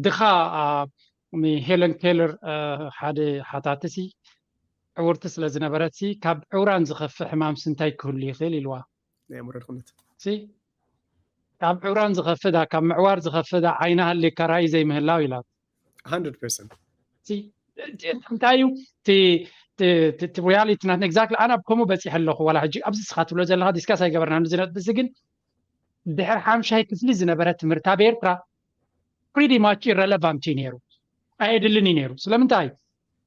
ድኻ ሄለን ኬለር ሓደ ሓታትሲ ዕውርቲ ስለ ዝነበረትሲ ካብ ዕውራን ዝኸፍእ ሕማምሲ እንታይ ክህሉ ይኽእል ኢልዋ። ናይ ኣእምሮ ድኽነት ካብ ዕውራን ዝኸፍእ ካብ ምዕዋር ዝኸፍእ ዓይና ሃልካ ራእይ ዘይምህላው ኢላ። hundred percent እንታይ እዩ reality ናት exactly። ኣነ ኣብ ከምኡ በፂሐ ኣለኹ። ዋላ ሕጂ ኣብዚ ስኻ ትብሎ ዘለኻ ዲስካስ ኣይገበርና ዝነጥብሲ ግን ድሕሪ ሓምሻይ ክፍሊ ዝነበረ ትምህርቲ ኣብ ኤርትራ pretty much irrelevant እዩ ነይሩ፣ ኣየድልን እዩ ነይሩ። ስለምንታይ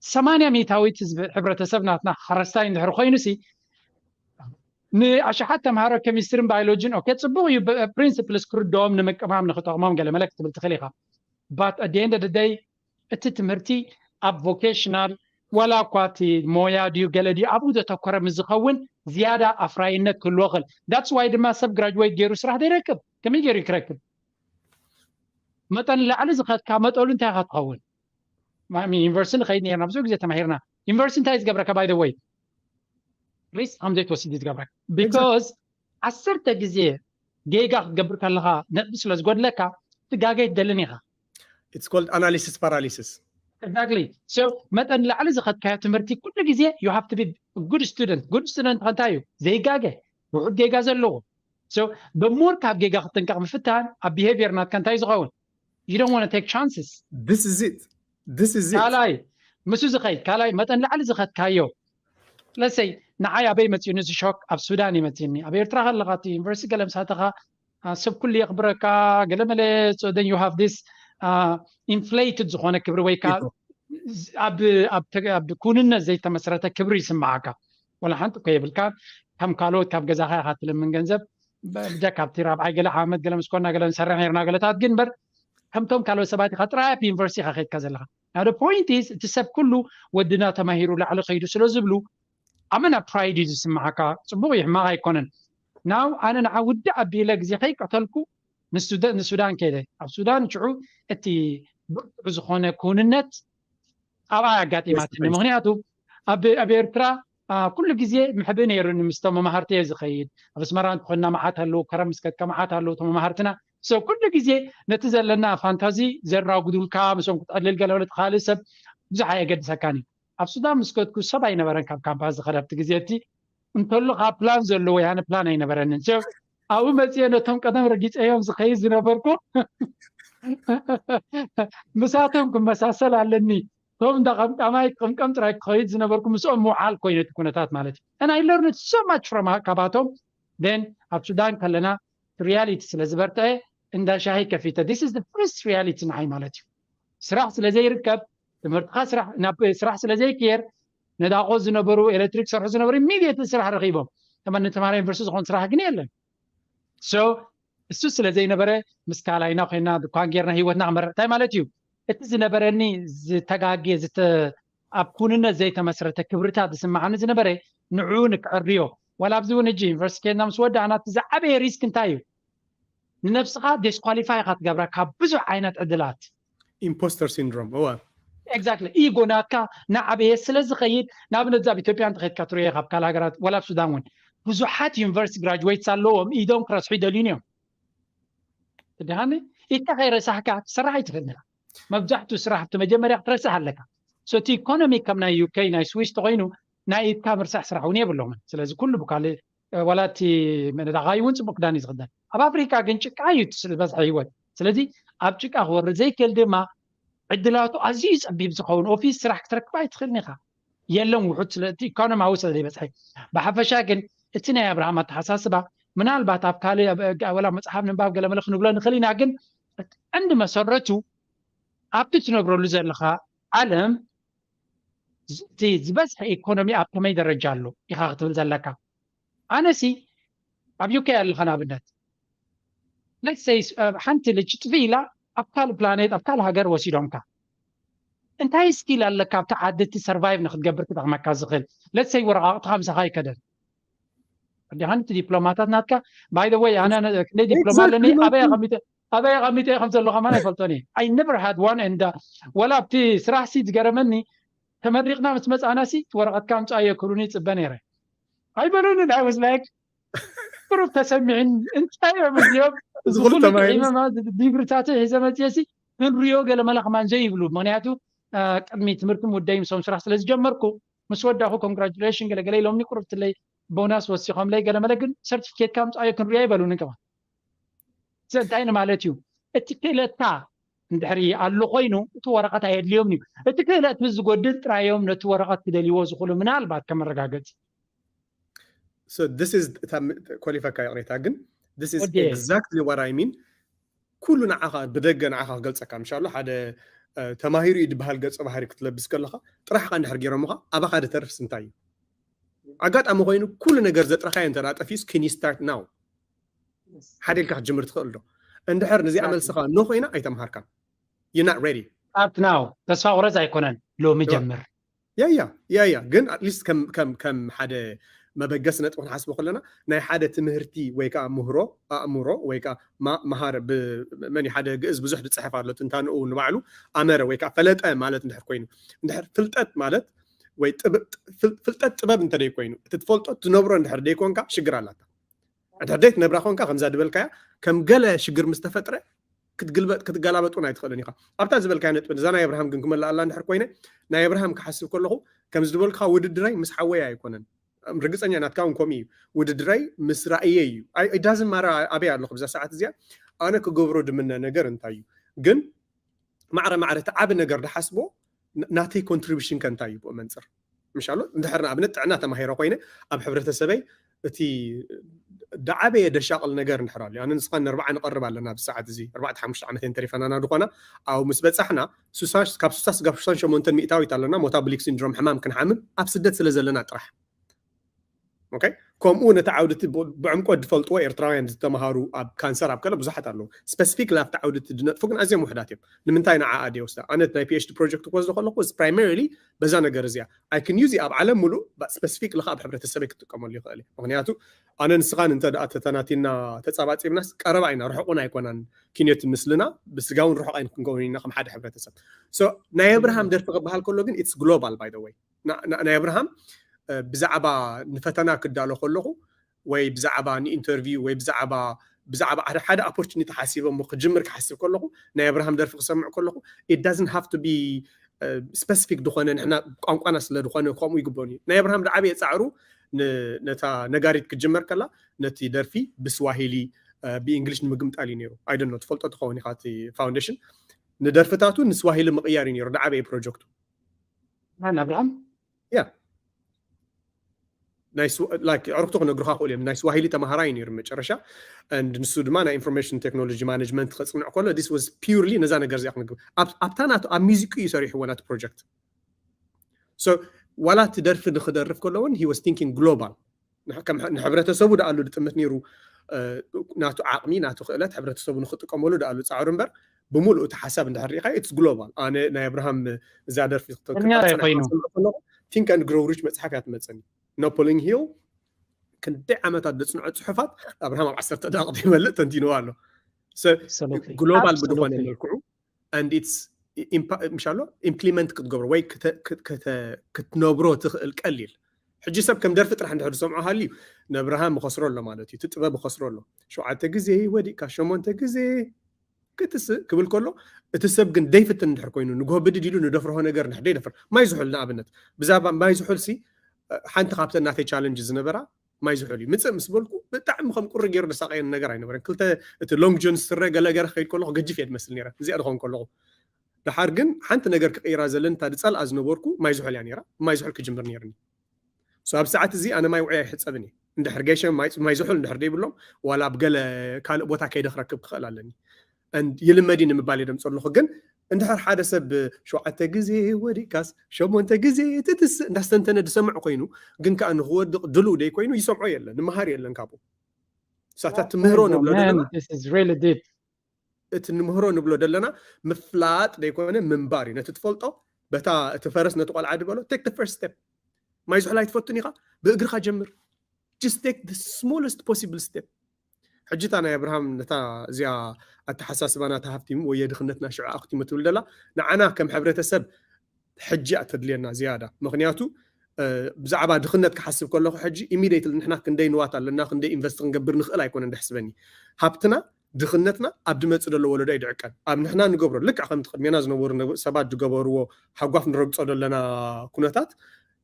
ሰማንያ ሚእታዊት ህዝቢ ሕብረተሰብ ናትና ሓረስታይ እንድሕር ኮይኑ ሲ ንኣሽሓት ተምሃሮ ኬሚስትሪን ባዮሎጂን okay ፅቡቅ እዩ፣ principles ክርድኦም ንምቅማም ንክጠቅሞም ገለ መለ ክትብል ትኽእል ኢኻ። But at the end of the day እቲ ትምህርቲ ኣብ vocational ዋላ እኳ እቲ ሞያ ድዩ ገለ ድዩ ኣብኡ ዘተኮረ ምስ ዝኸውን ዝያዳ ኣፍራይነት ክህልዎ ክእል። That's why ድማ ሰብ graduate ገይሩ ስራሕ ዘይረክብ። ከመይ ገይሩ ክረክብ? መጠን ላዕሊ ዝኸድካ መጠኑ እንታይ ኢኻ ትኸውን? ዩኒቨርሲቲ ንኸይድ ነርና ብዙሕ ግዜ ተማሂርና። ዩኒቨርሲቲ እንታይ ዝገብረካ by the way? ሪስክ ከም ዘይትወስድ ዝገብረካ because ዓሰርተ ግዜ ጌጋ ክትገብር ከለኻ ነጥቢ ስለ ዝጎድለካ ትጋገ ኣይትደልን ኢኻ። It's called analysis paralysis. Exactly. So መጠን ላዕሊ ዝኸድካዮ ትምህርቲ ኩሉ ግዜ you have to be good student። Good student እንታይ እዩ? ዘይጋገ፣ ውሑድ ጌጋ ዘለዎ። So the more ካብ ጌጋ ክትጥንቀቕ ምፍታን ኣብ behavior ናትካ እንታይ ዝኸውን? You don't want to take chances. This is it. This is it. ካልኣይ ምስ ዝኸይድ ካልኣይ መጠን ላዕሊ ዝኸድካዮ let's say ንዓይ ኣበይ መፂኡኒ እዚ ሾክ ኣብ ሱዳን ይመፅኒ። ኣብ ኤርትራ ከለኻ እቲ ዩኒቨርሲቲ ገለ ምሳተኻ ሰብ ኩሉ የኽብረካ ገለ መለ። So then you have this inflated ዝኾነ ክብሪ ወይ ከዓ ኣብ ኩንነት ዘይተመስረተ ክብሪ ይስምዓካ። ወላ ሓንቲ እኮ የብልካ። ከም ካልኦት ካብ ገዛኻ ኢኻ ትልምን ገንዘብ ብጀካ ኣብቲ ራብዓይ ገለ ዓመት ገለ ምስ ኮና ገለ ንሰርሕ ነርና ገለታት ግን በር ከምቶም ካልኦት ሰባት ኢኻ ጥራይ ኣብ ዩኒቨርሲቲ ኢኻ ከይድካ ዘለኻ። Now the point is እቲ ሰብ ኩሉ ወድና ተማሂሩ ላዕሊ ከይዱ ስለ ዝብሉ ኣመና pride እዩ ዝስምዓካ። ፅቡቅ እዩ ሕማቅ ኣይኮነን። Now ኣነ ንዓ ውዲ ኣቢለ ግዜ ከይቀተልኩ ንሱዳን ከይደ ኣብ ሱዳን ሽዑ እቲ ብርቱዕ ዝኾነ ክውንነት ኣብኣ ኣጋጢማትኒ። ምክንያቱ ኣብ ኤርትራ ኩሉ ግዜ ምሕብእ ነይሩኒ ምስቶም መማህርቲ እየ ዝኸይድ። ኣብ ኣስመራ እንተኮንና መዓት ኣለዉ፣ ከረም ምስ ከድካ መዓት ኣለዉ እቶም መማህርትና። So ኩሉ ግዜ ነቲ ዘለና ፋንታዚ ዘራጉዱልካ ምስኦም ክትዕልል ገለ ካልእ ሰብ ብዙሕ ኣየገድሰካን እዩ። ኣብ ሱዳን ምስ ከድኩ ሰብ ኣይነበረን ካብ ካምፓስ ዝኸድ ኣብቲ ግዜ እቲ እንተሎ ካብ ፕላን ዘለዎ ያነ ፕላን ኣይነበረንን። ኣብኡ መፅየ ነቶም ቀደም ረጊፀዮም ዝኸይድ ዝነበርኩ ምሳቶም ክመሳሰል ኣለኒ። እቶም እንዳ ቀምቃማይ ቅምቀም ጥራይ ክኸይድ ዝነበርኩ ምስኦም ምውዓል ኮይኑ እቲ ኩነታት ማለት እዩ። And I learned so much from ካባቶም። Then ኣብ ሱዳን ከለና reality ስለ ዝበርትዐ እንዳ ሻሂ ከፊተ this is the first reality ንዓይ ማለት እዩ። ስራሕ ስለ ዘይርከብ ትምህርትኻ ስራሕ ናብ ስራሕ ስለ ዘይክየር ነዳቆ ዝነበሩ ኤሌክትሪክ ሰርሑ ዝነበሩ immediately ስራሕ ረኺቦም። ተመን ተማሃራይ ዩኒቨርሲቲ ዝኾን ስራሕ ግን የለን። So እሱ ስለ ዘይነበረ ምስ ካልኣይና ኮይና ድኳን ጌርና ህይወትና ክመርሕ እንታይ ማለት እዩ? እቲ ዝነበረኒ ዝተጋጌ ኣብ ኩንነት ዘይተመስረተ ክብርታት ዝስምዓኒ ዝነበረ ንዕኡ ንክዕርዮ ዋላ ኣብዚ እውን ሕጂ ዩኒቨርሲቲ ኬድና ምስ ወዳእና እቲ ዝዓበየ ሪስክ እንታይ እዩ? ንነብስኻ ዲስኳሊፋይ ኢኻ ትገብራ ካብ ብዙሕ ዓይነት ዕድላት። Imposter syndrome እዋ exactly ኢጎ ናትካ ናዓበየ ስለ ዝኸይድ ንኣብነት ኣብ ኢትዮጵያ እንተኸድካ ትሪኦ ካብ ካልእ ሃገራት ወላ ኣብ ሱዳን እውን ብዙሓት ዩኒቨርሲቲ ግራጅዌትስ ኣለዎም ኢዶም ክረስሑ ይደልዩን እዮም። ድሃኒ ኢድካ ከይረሳሕካ ትሰርሕ ኣይትኽእልን ኢኻ። መብዛሕትኡ ስራሕ ኣብቲ መጀመርያ ክትረስሕ ኣለካ። So እቲ ኢኮኖሚ ከም ናይ ዩኬ ናይ ስዊስ ተኮይኑ ናይ ኢድካ ምርሳሕ ስራሕ እውን የብሎምን። ስለዚ ኩሉ ብካልእ ወላ እቲ መነዳኻይ እውን ፅቡቅ ክዳን እዩ ዝኽደን። ኣብ ኣፍሪካ ግን ጭቃ እዩ ዝበዝሐ ህይወት። ስለዚ ኣብ ጭቃ ክወርድ ዘይክእል ድማ ዕድላቱ ኣዝዩ ጸቢብ ዝኸውን ኦፊስ ስራሕ ክትረክብ ኣይትኽእልን ኢኻ። የለን ውሑድ ስለ እቲ ኢኮኖማዊ ስለ ዘይበዝሐ። ብሓፈሻ ግን እቲ ናይ ኣብርሃም ኣተሓሳስባ ምናልባት ኣብ ካልእ ወላ መፅሓፍ ምንባብ ገለመለ ክንብሎ ንኽእል ኢና፣ ግን ቀንዲ መሰረቱ ኣብቲ ትነብረሉ ዘለኻ ዓለም እቲ ዝበዝሐ ኢኮኖሚ ኣብ ከመይ ደረጃ ኣሎ ኢኻ ክትብል ዘለካ። ኣነሲ ኣብ ዩኬ ኣለኻ ንኣብነት let's say ሓንቲ ልጅ ጥፊ ኢላ ኣብ ካልእ ፕላኔት ኣብ ካልእ ሃገር ወሲዶምካ እንታይ ስኪል ኣለካ ኣብቲ ዓዲ እቲ ሰርቫይቭ ንክትገብር ክጠቕመካ ዝኽእል? Let's say ወረቃቕትኻ ምሳኻ ኣይከደን። እንዲኻን እቲ ዲፕሎማታት ናትካ by the way ኣነ ክንደይ ዲፕሎማ ኣለኒ ኣበይ ኣቐሚጠ ኣበይ ኣቐሚጠ ከም ዘሎ ከማን ኣይፈልጦን እየ። I never had one and ወላ ኣብቲ ስራሕ ሲ ዝገረመኒ ተመሪቕና ምስ መፃእና ሲ ወረቐትካ ምፃእ የክሉኒ ይፅበ ነይረ። ኣይበሉንን። I was like ብሩክ ተሰሚዕን እንታይ እዮም እዚኦም እዚ ኩሉ ተማሂሩ ዲግሪታት ሒዘ መፅየ ሲ ክንሪኦ ገለ መለ ከማን ዘይብሉ፣ ምክንያቱ ቅድሚ ትምህርቲ ምውዳይ ምሶም ስራሕ ስለ ዝጀመርኩ፣ ምስ ወዳኹ ኮንግራጁሌሽን ገለገለ ኢሎምኒ፣ ቁርብትለይ ቦናስ ወሲኾምለይ፣ ገለመለ ግን ሰርቲፊኬትካ ምፃዮ ክንሪኦ ይበሉኒ ከማን። እዚ እንታይ ንማለት እዩ? እቲ ክእለትካ እንድሕሪ ኣሎ ኮይኑ እቲ ወረቐት ኣየድልዮም እዩ። እቲ ክእለት ምስ ዝጎድል ጥራዮም ነቲ ወረቐት ክደልይዎ ዝኽእሉ፣ ምናልባት ከመረጋገፂ። ኮሊፈካ ይቕሬታ፣ ግን exactly what I mean። ኩሉ ንዓኻ ብደገ ንዓኻ ክገልፀካ ምሻሎ ሓደ ተማሂሩ እዩ ዝበሃል ገፀ ባህሪ ክትለብስ ከለኻ ጥራሕኻ እንድሕር ገይሮምኻ ኣባኻ ደተርፍስ እንታይ እዩ? ኣጋጣሚ ኮይኑ ኩሉ ነገር ዘጥረኻዮ እንተ ጠፊስ፣ can you start now? ሓደ ኢልካ ክትጅምር ትኽእል ዶ? እንድሕር ነዚኣ መልስኻ ኖ ኮይና ኣይተምሃርካን። You're not ready. Start now። ተስፋ ቁረፅ ኣይኮነን፣ ሎሚ ጀምር። ያያ ያያ ግን at least ከም ከም ከም ሓደ መበገሲ ነጥቢ ክንሓስቦ ከለና ናይ ሓደ ትምህርቲ ወይ ከዓ ምህሮ ኣእምሮ ወይ ከዓ መሃር መን ሓደ ግእዝ ብዙሕ ዝፅሕፍ ኣሎ ትንታንኡ ንባዕሉ ኣመረ ወይ ከዓ ፈለጠ ማለት እንድሕር ኮይኑ እንድሕር ፍልጠት ማለት ወይ ፍልጠት ጥበብ እንተደይ ኮይኑ እቲ ትፈልጦ ትነብሮ እንድሕር ደይኮንካ ሽግር ኣላታ። እንድሕር ደይ ትነብራ ኮንካ ከምዛ ዝበልካያ ከም ገለ ሽግር ምስ ተፈጥረ ክትግልበጥ ክትገላበጥ እውን ኣይትኽእልን ኢኻ። ኣብታ ዝበልካያ ነጥቢ እዛ ናይ ኣብርሃም ግን ክመልኣላ እንድሕር ኮይነ ናይ ኣብርሃም ክሓስብ ከለኹ ከም ዝደበልካ ውድድረይ ምስ ሓወይ ኣይኮነን። ርግፀኛ ናትካ እውን ከምኡ እዩ። ውድድረይ ምስ ራእየይ እዩ። ዳዝን ማራ ኣበይ ኣለኹ ብዛ ሰዓት እዚኣ ኣነ ክገብሮ ድምነ ነገር እንታይ እዩ ግን ማዕረ ማዕረ እቲ ዓቢ ነገር ድሓስቦ ናተይ ኮንትሪቢሽን ከ እንታይ እዩ ብኡ መንፅር ምሻሎ እንድሕር ንኣብነት ጥዕና ተማሂረ ኮይነ ኣብ ሕብረተሰበይ እቲ ደዓበየ ደሻቕል ነገር እንድሕር ኣሎ ኣነ ንስኻ ንርባዓ ንቐርብ ኣለና ብሰዓት እዚ ኣርባዕተ ሓሙሽተ ዓመት እየን ተሪፈናና ዝኾና ኣብኡ ምስ በፃሕና ካብ ሱሳ ስጋብ ሱሳን ሸሞንተን ሚእታዊት ኣለና ሞታቦሊክ ሲንድሮም ሕማም ክንሓምም ኣብ ስደት ስለ ዘለና ጥራሕ ከምኡ ነቲ ዓውድቲ ብዕምቆት ዝፈልጥዎ ኤርትራውያን ዝተምሃሩ ኣብ ካንሰር ኣብ ከለ ብዙሓት ኣለዉ ስፐሲፊክ ላብቲ ዓውድቲ ዝነጥፉ ግን ኣዝዮም ውሕዳት እዮም ንምንታይ ንዓኣ ድየ ወስዳ ኣነት ናይ ፒኤችዲ ፕሮጀክት ክወስዶ ከለኩ ፕራይመሪሊ በዛ ነገር እዚኣ ኣይክን ዩዚ ኣብ ዓለም ሙሉእ ስፐሲፊክ ለካ ኣብ ሕብረተሰበይ ክጥቀመሉ ይኽእል እዩ ምክንያቱ ኣነ ንስኻን እንተ ደኣ ተተናቲና ተፃባፂብናስ ቀረባ ኢና ርሕቁን ኣይኮናን ኪንዮት ምስልና ብስጋውን ርሑቕ ኣይን ክንከውን ኢና ከም ሓደ ሕብረተሰብ ናይ ኣብርሃም ደርፊ ክበሃል ከሎ ግን ኢትስ ግሎባል ባይ ወይ ናይ ኣብርሃም ብዛዕባ ንፈተና ክዳሎ ከለኹ ወይ ብዛዕባ ንኢንተርቪው ወይ ብዛዕባ ብዛዕባ ሓደ ሓደ ኦፖርቹኒቲ ሓሲበ ሞ ክጅምር ክሓስብ ከለኹ ናይ ኣብርሃም ደርፊ ክሰምዕ ከለኹ it doesn't have to be specific ዝኾነ ንሕና ቋንቋና ስለ ዝኾነ ከምኡ ይግበኑ እዩ ናይ ኣብርሃም ዝዓበየ ፃዕሩ ነታ ነጋሪት ክጅመር ከላ ነቲ ደርፊ ብስዋሂሊ ብእንግሊሽ ንምግምጣል እዩ ነይሩ ኣይደኖ ትፈልጦ ትኸውን ኢኻ እቲ ፋውንዴሽን ንደርፍታቱ ንስዋሂሊ ምቕያር እዩ ነይሩ ዝዓበየ ፕሮጀክቱ ማን ኣብርሃም ያ ናይ ዕርክቱ ክነግሩካ ክእሉ እዮም ናይ ስዋሂሊ ተማሃራይ ነይሩ መጨረሻ ንሱ ድማ ናይ ኢንፎርሜሽን ቴክኖሎጂ ማኔጅመንት ከፅንዕ ከሎ this was purely ነዛ ነገር እዚኣ ክንግብ ኣብታ ናቱ ኣብ ሚዚቁ እዩ ሰሪሕዎ ናቱ ፕሮጀክት ዋላ እቲ ደርፊ ንክደርፍ ከሎ እውን he was thinking global ንሕብረተሰቡ ደኣሉ ዝጥምት ነይሩ ናቱ ዓቕሚ ናቱ ክእለት ሕብረተሰቡ ንክጥቀመሉ ደኣሉ ፃዕሩ እምበር ብምሉእ እቲ ሓሳብ እንድሕር ሪኢኻ it's global ኣነ ናይ ኣብርሃም እዛ ደርፊ think and grow rich መፅሓፍ እያ ትመፀኒ ናፖሊን ሂል ክንደይ ዓመታት ዘፅንዖ ፅሑፋት ኣብርሃም ኣብ ዓሰርተ ደቂቕ ይመልእ ተንቲንዋ ኣሎ ግሎባል ብዝኾነ መልክዑ and it's ምሻሎ ኢምፕሊመንት ክትገብሮ ወይ ክትነብሮ ትኽእል ቀሊል ሕጂ ሰብ ከም ደርፊ ጥራሕ እንድሕር ዝሰምዖ ሃልዩ ነብርሃም ይኸስሮ ኣሎ ማለት እዩ እቲ ጥበብ ይኸስሮ ኣሎ ሸውዓተ ግዜ ወዲእካ ሸሞንተ ግዜ ክትስእ ክብል ከሎ እቲ ሰብ ግን ደይፍትን እንድሕር ኮይኑ ንጎብድድ ኢሉ ንደፍርሆ ነገር እንድሕር ደይደፍር ማይ ዝሑል ንኣብነት ብዛዕባ ማይ ዝሑል ሲ ሓንቲ ካብተን ናተይ ቻለንጅ ዝነበራ ማይ ዝሑል እዩ ምፅእ ምስ በልኩ ብጣዕሚ ከም ቁሪ ገይሩ ዘሳቀየኒ ነገር ኣይነበረን ክልተ እቲ ሎንግ ጆን ስረ ገለገረ ከይድ ከለኩ ገጅፍ እየ ዝመስል ነረ እዚኣ ድኸውን ከለኹ ድሓር ግን ሓንቲ ነገር ክቅይራ ዘለኒ እታ ዝፀልኣ ዝነበርኩ ማይ ዝሑል እያ ነራ ማይ ዝሑል ክጅምር ነርኒ ኣብ ሰዓት እዚ ኣነ ማይ ውዑይ ኣይሕፀብን እየ እንድሕር ገይሸ ማይ ዝሑል እንድሕር ደይብሎም ዋላ ኣብ ገለ ካልእ ቦታ ከይደ ክረክብ ክኽእል ኣለኒ ይልመድ እዩ ንምባል እየ ደምፀ ኣለኹ ግን እንድሕር ሓደ ሰብ ሸውዓተ ግዜ ወዲእካስ ሸሞንተ ግዜ ትትስእ እንዳስተንተነ ዝሰምዕ ኮይኑ ግን ከዓ ንክወድቕ ድልው ደይ ኮይኑ ይሰምዖ የለን ንመሃር የለን ካብኡ ሳታ ትምህሮ ንብሎ ዘለና እቲ ንምህሮ ንብሎ ዘለና ምፍላጥ ደይኮነ ምንባር እዩ ነቲ ትፈልጦ በታ እቲ ፈረስ ነቲ ቆልዓ ድበሎ take the first step ማይ ዝሕላይ ትፈቱን ኢኻ ብእግርኻ ጀምር just take the smallest possible step ሕጂ እታ ናይ ኣብርሃም ነታ እዚኣ ኣተሓሳስባና ተሃፍቲሙ ወይ የድኽነትና ሽዑ ኣኽቲሙ ትብል ደላ ንዓና ከም ሕብረተሰብ ሕጂ እያ ተድልየና ዝያዳ ምኽንያቱ ብዛዕባ ድኽነት ክሓስብ ከለኹ ሕጂ ኢሚዲየትሊ ንሕና ክንደይ ንዋት ኣለና ክንደይ ኢንቨስት ክንገብር ንኽእል ኣይኮነን ደሕስበኒ ሃብትና ድኽነትና ኣብ ድመጽእ ዘሎ ወለዶ ይድዕቀን። ኣብ ንሕና ንገብሮ ልክዕ ከምቲ ቅድሜና ዝነበሩ ነ- ሰባት ዝገበርዎ ሃጓፍ ንረግጾ ዘለና ኩነታት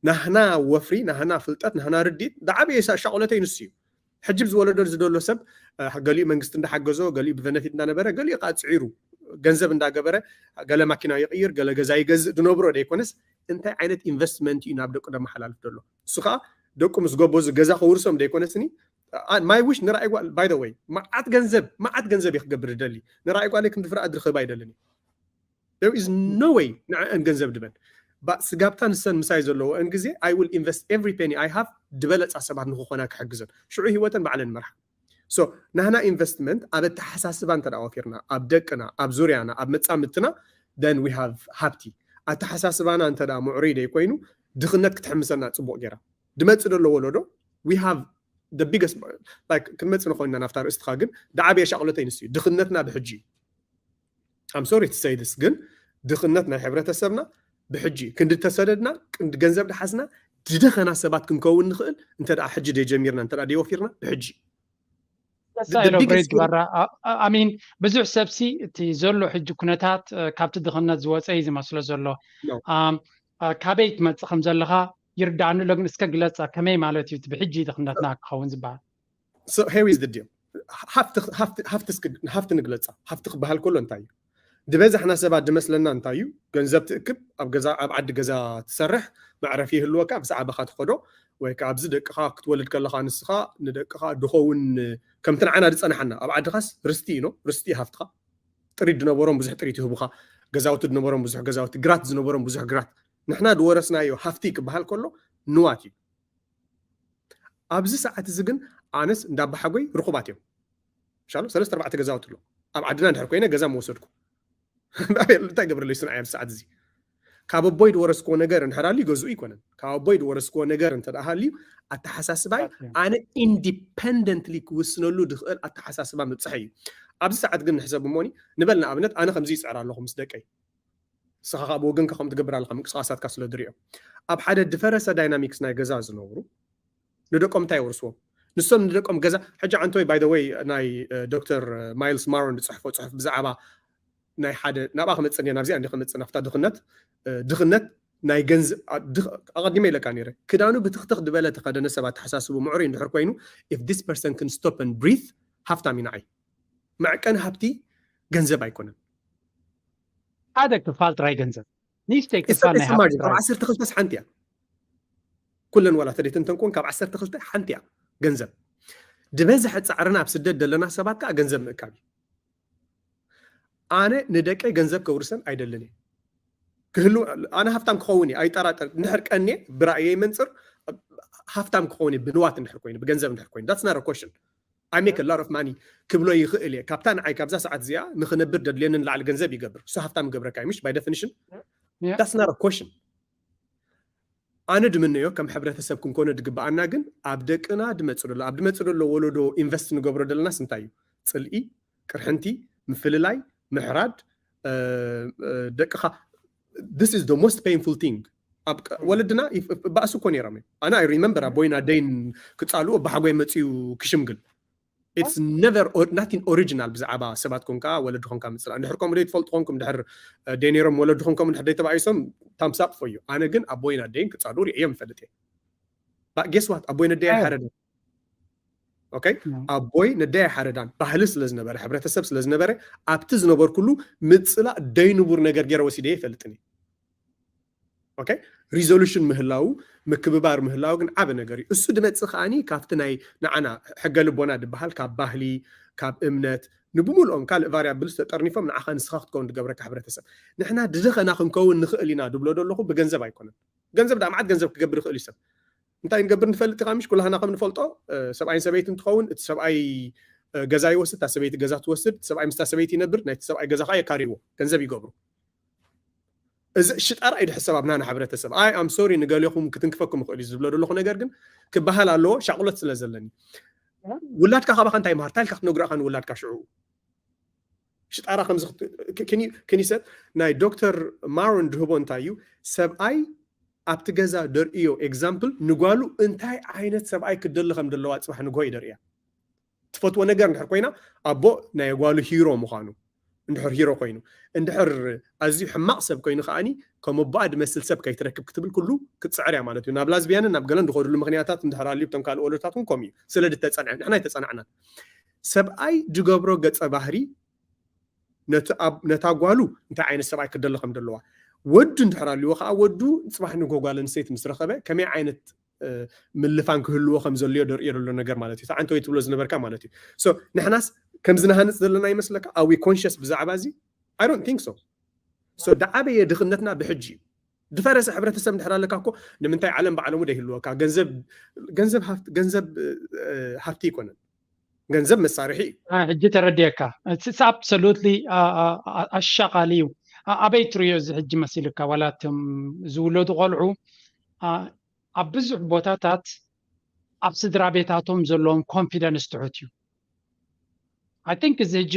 ናህና ወፍሪ፣ ናህና ፍልጠት፣ ናህና ርድኢት ዝዓበየ ሻቆለተይ ንሱ እዩ። ሕጂ ኣብዚ ወለዶ ዝደሎ ሰብ ገሊኡ መንግስቲ እንዳሓገዞ፣ ገሊኡ ብቨነፊት እንዳነበረ፣ ገሊኡ ከዓ ፅዒሩ ገንዘብ እንዳገበረ ገለ ማኪና ይቕይር፣ ገለ ገዛ ይገዝእ ድነብሮ ደይኮነስ እንታይ ዓይነት ኢንቨስትመንት እዩ ናብ ደቁ ደመሓላልፍ ደሎ? እሱ ከዓ ደቁ ምስ ገበዙ ገዛ ከውርሶም ደይኮነስኒ ማይ ዊሽ ንራእይ ጓል ባይ ወይ መዓት ገንዘብ መዓት ገንዘብ እየ ክገብር ደሊ ንራእይ ጓለይ ክንዲ ፍርኣት ድርክብ ኣይደልን እዩ። There is no way ንዕአን ገንዘብ ድበን ስጋብታ ንሰን ምሳይ ዘለዎ እን ግዜ I will invest every penny I have ድበለፃ ሰባት ንክኾና ክሕግዘን ሽዑ ህይወተን ባዕለን መርሓ። So ናህና ኢንቨስትመንት ኣብ ኣተሓሳስባ እንተ ወፊርና ኣብ ደቅና ኣብ ዙርያና ኣብ መፃምድትና then we have ሃብቲ። ኣተሓሳስባና እንተ ምዕሩይ ደይ ኮይኑ ድኽነት ክትሕምሰና ፅቡቅ ገይራ ድመፅእ ደሎ ወለዶ we have the biggest like ክንመፅእ ንኾንና ናብታ ርእስትኻ ግን ዳዓበየ ሻቕሎተይ ንሱ እዩ ድኽነትና ብሕጂ እዩ። I'm sorry to say this ግን ድኽነት ናይ ሕብረተሰብና ብሕጂ ክንዲ ተሰደድና ክንዲ ገንዘብ ድሓዝና ድደኸና ሰባት ክንከውን ንኽእል እንተ ደኣ ሕጂ ደጀሚርና እንተ ደኣ ደይወፊርና ብሕጂ ግበራ ኣሚን ብዙሕ ሰብሲ እቲ ዘሎ ሕጂ ኩነታት ካብቲ ድኽነት ዝወፀ እዩ ዝመስሎ ዘሎ። ካበይ ትመፅእ ከም ዘለኻ ይርዳእኒ ኣሎ፣ ግን እስከ ግለፃ ከመይ ማለት እዩ ብሕጂ ድኽነትና ክኸውን ዝበሃል? So here is the deal. ሃፍቲ ንግለፃ። ሃፍቲ ክበሃል ከሎ እንታይ እዩ? ዝበዛሕና ሰባት ዝመስለና እንታይ እዩ? ገንዘብ ትእክብ፣ ኣብ ገዛ ኣብ ዓዲ ገዛ ትሰርሕ፣ መዕረፊ ይህልወካ፣ ምስ ዓበኻ ትኸዶ ወይ ከዓ ኣብዚ ደቅኻ ክትወልድ ከለኻ ንስኻ ንደቅኻ ድኸውን ከምቲ ንዓና ዝፀናሓና ኣብ ዓድኻስ ርስቲ እዩ ርስቲ ሃፍትኻ ጥሪት ዝነበሮም ብዙሕ ጥሪት ይህቡኻ፣ ገዛውቲ ዝነበሮም ብዙሕ ገዛውቲ፣ ግራት ዝነበሮም ብዙሕ ግራት። ንሕና ዝወረስናዮ ሃፍቲ ክበሃል ከሎ ንዋት እዩ። ኣብዚ ሰዓት እዚ ግን ኣነስ እንዳባሓጎይ ርኹባት እዮም። ሻሎ ሰለስተ ኣርባዕተ ገዛውቲ ኣሎ። ኣብ ዓድና እንድሕር ኮይነ ገዛ መወሰድኩ እንታይ ገብርለይ ስንዓይ ኣብዚ ሰዓት እዚ ካብ ኣቦይ ዝወረስክዎ ነገር እንድሕር ኣልዩ ገዝኡ ይኮነን። ካብ ኣቦይ ዝወረስክዎ ነገር እንተ ደኣ ሃልዩ ኣተሓሳስባይ ኣነ ኢንዲፐንደንትሊ ክውስነሉ ዝኽእል ኣተሓሳስባ ምብፅሐ እዩ። ኣብዚ ሰዓት ግን ንሕሰብ እሞኒ ንበል ንኣብነት ኣነ ከምዚ ይፅዕር ኣለኹ ምስ ደቀይ ንስኻ ካብ ወገንካ ከም ትገብር ኣለካ ምንቅስቃሳትካ ስለ ድሪኦ ኣብ ሓደ ድፈረሰ ዳይናሚክስ ናይ ገዛ ዝነብሩ ንደቆም እንታይ የውርስዎም ንሶም ንደቆም ገዛ ሕጂ ዓንተወይ ባይ ወይ ናይ ዶክተር ማይልስ ማሮን ዝፅሕፎ ፅሑፍ ብዛዕባ ናይ ሓደ ናብኣ ክመፅእ ናብዚኣ እንዲ ክመፅእ ናብታ ድኽነት ድኽነት ናይ ገንዘብ ኣቐዲመ ኢለካ ነይረ ክዳኑ ብትኽትኽ ዝበለ ተኸደነ ሰብ ኣተሓሳስቡ ምዕሩይ እንድሕር ኮይኑ if this person can stop and breathe ሃፍታም እዩ ንዓይ መዕቀኒ ሃብቲ ገንዘብ ኣይኮነን ሓደ ክፋል ጥራይ ገንዘብ ንእሽተይ ክፋል ናይ ሃብቲ ካብ ዓሰርተ ክልተስ ሓንቲ እያ ኩለን ዋላ ተደይተንተንኩን ካብ ዓሰርተ ክልተ ሓንቲ እያ ገንዘብ ዝበዝሐ ፃዕርና ኣብ ስደት ዘለና ሰባት ከዓ ገንዘብ ምእካብ እዩ ኣነ ንደቀይ ገንዘብ ከውርሰን ኣይደልን እየ ክህሉ ኣነ ሃፍታም ክኸውን እየ ኣይጠራጠር እንድሕር ቀንየ ብራእየይ መንፅር ሃፍታም ክኸውን እየ ብንዋት እንድሕር ኮይኑ ብገንዘብ እንድሕር ኮይኑ that's not a question I make a lot of money ክብሎ ይኽእል እየ ካብታ ንዓይ ካብዛ ሰዓት እዚኣ ንክነብር ደድልየኒ ንላዕሊ ገንዘብ ይገብር እሱ ሃፍታም ይገብረካ እዩ ምሽ by definition that's not a question ኣነ ድምነዮ ከም ሕብረተሰብ ክንኮነ ድግበኣና ግን ኣብ ደቅና ድመፅእ ደሎ ኣብ ድመፅእ ደሎ ወለዶ ኢንቨስት ንገብሮ ደለናስ እንታይ እዩ ፅልኢ ቅርሕንቲ ምፍልላይ ምሕራድ ደቅኻ this is the most painful thing ወለድና ባእሲ እኮ ነይሮም እዮም ኣነ I remember ኣቦይን ኣደይን ክፃልኡ ኣባሓጎይ መፅዩ ክሽምግል it's never nothing original ብዛዕባ ሰባት ኮንካ ወለዲ ኮንካ ምፅላእ እንድሕር ከምኡ ደይ ትፈልጡ ኮንኩም ድሕር ደይ ነይሮም ወለዲ ኮንኩም ድሕር ደይ ተባኢሶም thumbs up for you ኣነ ግን ኣቦይን ኣደይን ክፃልኡ ርእዮም ይፈልጥ እየ guess what ኣቦይ ነደይ ኣይሓረደን okay ኣቦይ ነደይ ኣይሓረዳን ባህሊ ስለ ዝነበረ ሕብረተሰብ ስለ ዝነበረ ኣብቲ ዝነበርኩሉ ምፅላእ ደይ ንቡር ነገር ገይረ ወሲደ ይፈልጥን እዩ okay resolution ምህላው ምክብባር ምህላው ግን ዓበ ነገር እዩ እሱ ድመፅእ ከዓኒ ካብቲ ናይ ንዓና ሕገ ልቦና ድበሃል ካብ ባህሊ ካብ እምነት ንብምልኦም ካልእ variables ተጠርኒፎም ንዓኻ ንስኻ ክትከውን ድገብረካ ሕብረተሰብ ንሕና ድደኸና ክንከውን ንኽእል ኢና ድብሎ ደለኹ ብገንዘብ ኣይኮነን ገንዘብ ዳ መዓት ገንዘብ ክገብር ይኽእል እዩ ሰብ እንታይ ንገብር ንፈልጥ ኢኻ ምሽ ኩላህና ከም ንፈልጦ ሰብኣይን ሰበይትን ትኸውን እቲ ሰብኣይ ገዛ ይወስድ እታ ሰበይቲ ገዛ ትወስድ ሰብኣይ ምስታ ሰበይቲ ይነብር ናይቲ ሰብኣይ ገዛ ከዓ የካርይዎ ገንዘብ ይገብሩ እዚ ሽጣራ እዩ ድሕሰብ ኣብ ናና ሕብረተሰብ ኣይ ኣም ሶሪ ንገሌኹም ክትንክፈኩም ይኽእል እዩ ዝብሎ ዘለኹ ነገር ግን ክበሃል ኣለዎ ሻቕሎት ስለ ዘለኒ ውላድካ ካባኻ እንታይ መሃር ታይልካ ክትነግሮ ኢኻ ንውላድካ ሽዑ ሽጣራ ከምዚ ክኒሰት ናይ ዶክተር ማሮን ድህቦ እንታይ እዩ ሰብኣይ ኣብቲ ገዛ ደርእዮ ኤግዛምፕል ንጓሉ እንታይ ዓይነት ሰብኣይ ክደሊ ከም ደለዋ ፅባሕ ንግሆ እዩ ደርእያ ትፈትዎ ነገር እንድሕር ኮይና ኣቦ ናይ ጓሉ ሂሮ ምዃኑ እንድሕር ሂሮ ኮይኑ እንድሕር ኣዝዩ ሕማቕ ሰብ ኮይኑ ከዓኒ ከም ኣቦኣ ድመስል ሰብ ከይትረክብ ክትብል ኩሉ ክትፅዕር እያ ማለት እዩ። ናብ ላዝቢያንን ናብ ገለን ዝኸድሉ ምክንያታት እንድሕር ኣልዩ እቶም ካልእ ወለዶታት እውን ከምኡ እዩ። ስለ ድተፀንዐ ንሕና ኣይተፀናዕናን። ሰብኣይ ዝገብሮ ገፀ ባህሪ ነታ ጓሉ እንታይ ዓይነት ሰብኣይ ክደሊ ከም ዘለዋ ወዱ እንድሕር ኣልዎ ከዓ ወዱ ፅባሕ ንጎ ጓል ኣንስተይቲ ምስ ረኸበ ከመይ ዓይነት ምልፋን ክህልዎ ከም ዘልዮ ደርእዮ ዘሎ ነገር ማለት እዩ። ተዓንተ ወይ ትብሎ ዝነበርካ ማለት እዩ። ንሕናስ ከምዚ ንሃንፅ ዘለና ይመስለካ? ኣዊ ኮንሽስ ብዛዕባ እዚ? I don't think so። ዳዓበየ ድኽነትና ብሕጂ እዩ። ድፈረሰ ሕብረተሰብ እንድሕር ኣለካ እኮ ንምንታይ ዓለም ባዕለሙ ደይህልወካ? ገንዘብ ገንዘብ ሃፍቲ ኣይኮነን። ገንዘብ መሳርሒ እዩ። ሕጂ ተረድየካ። ኣብሶሉትሊ ኣሻቃሊ እዩ። ኣበይ ትሪዮ እዚ ሕጂ መሲልካ? ዋላ እቶም ዝውለዱ ቆልዑ ኣብ ብዙሕ ቦታታት ኣብ ስድራ ቤታቶም ዘለዎም ኮንፊደንስ ትሑት እዩ። I think እዚ ሕጂ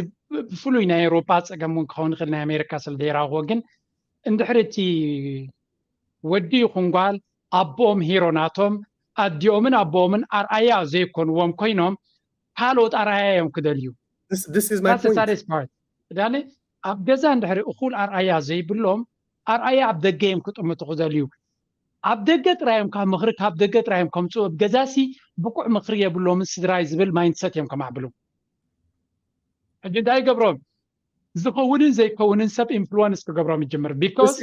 ብፍሉይ ናይ ኤውሮጳ ፀገም እውን ክኸውን ይኽእል፣ ናይ ኣሜሪካ ስለ ዘይረኣኽዎ። ግን እንድሕር እቲ ወዲ ይኹን ጓል ኣቦኦም ሂሮ ናቶም ኣዲኦምን ኣቦኦምን ኣርኣያ ዘይኮንዎም ኮይኖም ካልኦት ኣርኣያ እዮም ክደልዩ። This is my point። ዳኒ ኣብ ገዛ እንድሕሪ እኹል ኣርኣያ ዘይብሎም ኣርኣያ ኣብ ደገ እዮም ክጥምቱ ክደልዩ። ኣብ ደገ ጥራዮም ካብ ምኽሪ ካብ ደገ ጥራዮም ከምፅኡ ኣብ ገዛሲ ብቁዕ ምኽሪ የብሎምን ስድራይ ዝብል ማይንድሰት እዮም ከማዕብሉ። ሕጂ እንታይ ይገብሮም? ዝኸውንን ዘይከውንን ሰብ ኢንፍሉወንስ ክገብሮም ይጅምር። ቢኮዝ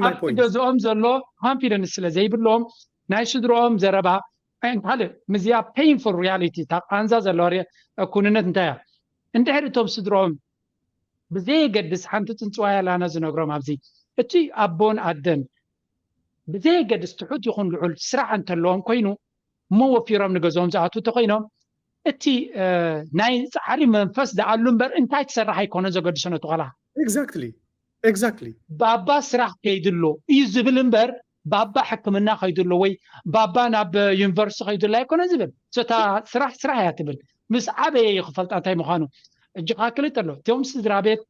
ኣብቲ ገዝኦም ዘሎ ኮንፊደንስ ስለ ዘይብሎም ናይ ስድሮኦም ዘረባ ካልእ ምዚኣ ፔይንፉል ሪያሊቲ እታ ቃንዛ ዘለዋ ኩንነት እንታይ እያ? እንድሕር እቶም ስድሮኦም ብዘየገድስ ሓንቲ ፅንፅዋይ ኣላና ዝነግሮም ኣብዚ እቲ ኣቦን ኣደን ብዘየገድስ ትሑት ይኹን ልዑል ስራሕ እንተለዎም ኮይኑ እሞ ወፊሮም ንገዝኦም ዝኣትዉ እንተኮይኖም እቲ ናይ ፃዕሪ መንፈስ ዝኣሉ እምበር እንታይ ትሰርሕ ኣይኮነን ዘገድሶ ነቲ ቆልዓ። Exactly። ባባ ስራሕ ከይድሎ እዩ ዝብል እምበር ባባ ሕክምና ከይድሎ ወይ ባባ ናብ ዩኒቨርሲቲ ከይድሎ ኣይኮነን ዝብል። እታ ስራሕ ስራሕ እያ ትብል። ምስ ዓበየ እዩ ክፈልጣ እንታይ ምዃኑ። እጅኻ ክልጥ ኣሎ እቶም ስድራ ቤት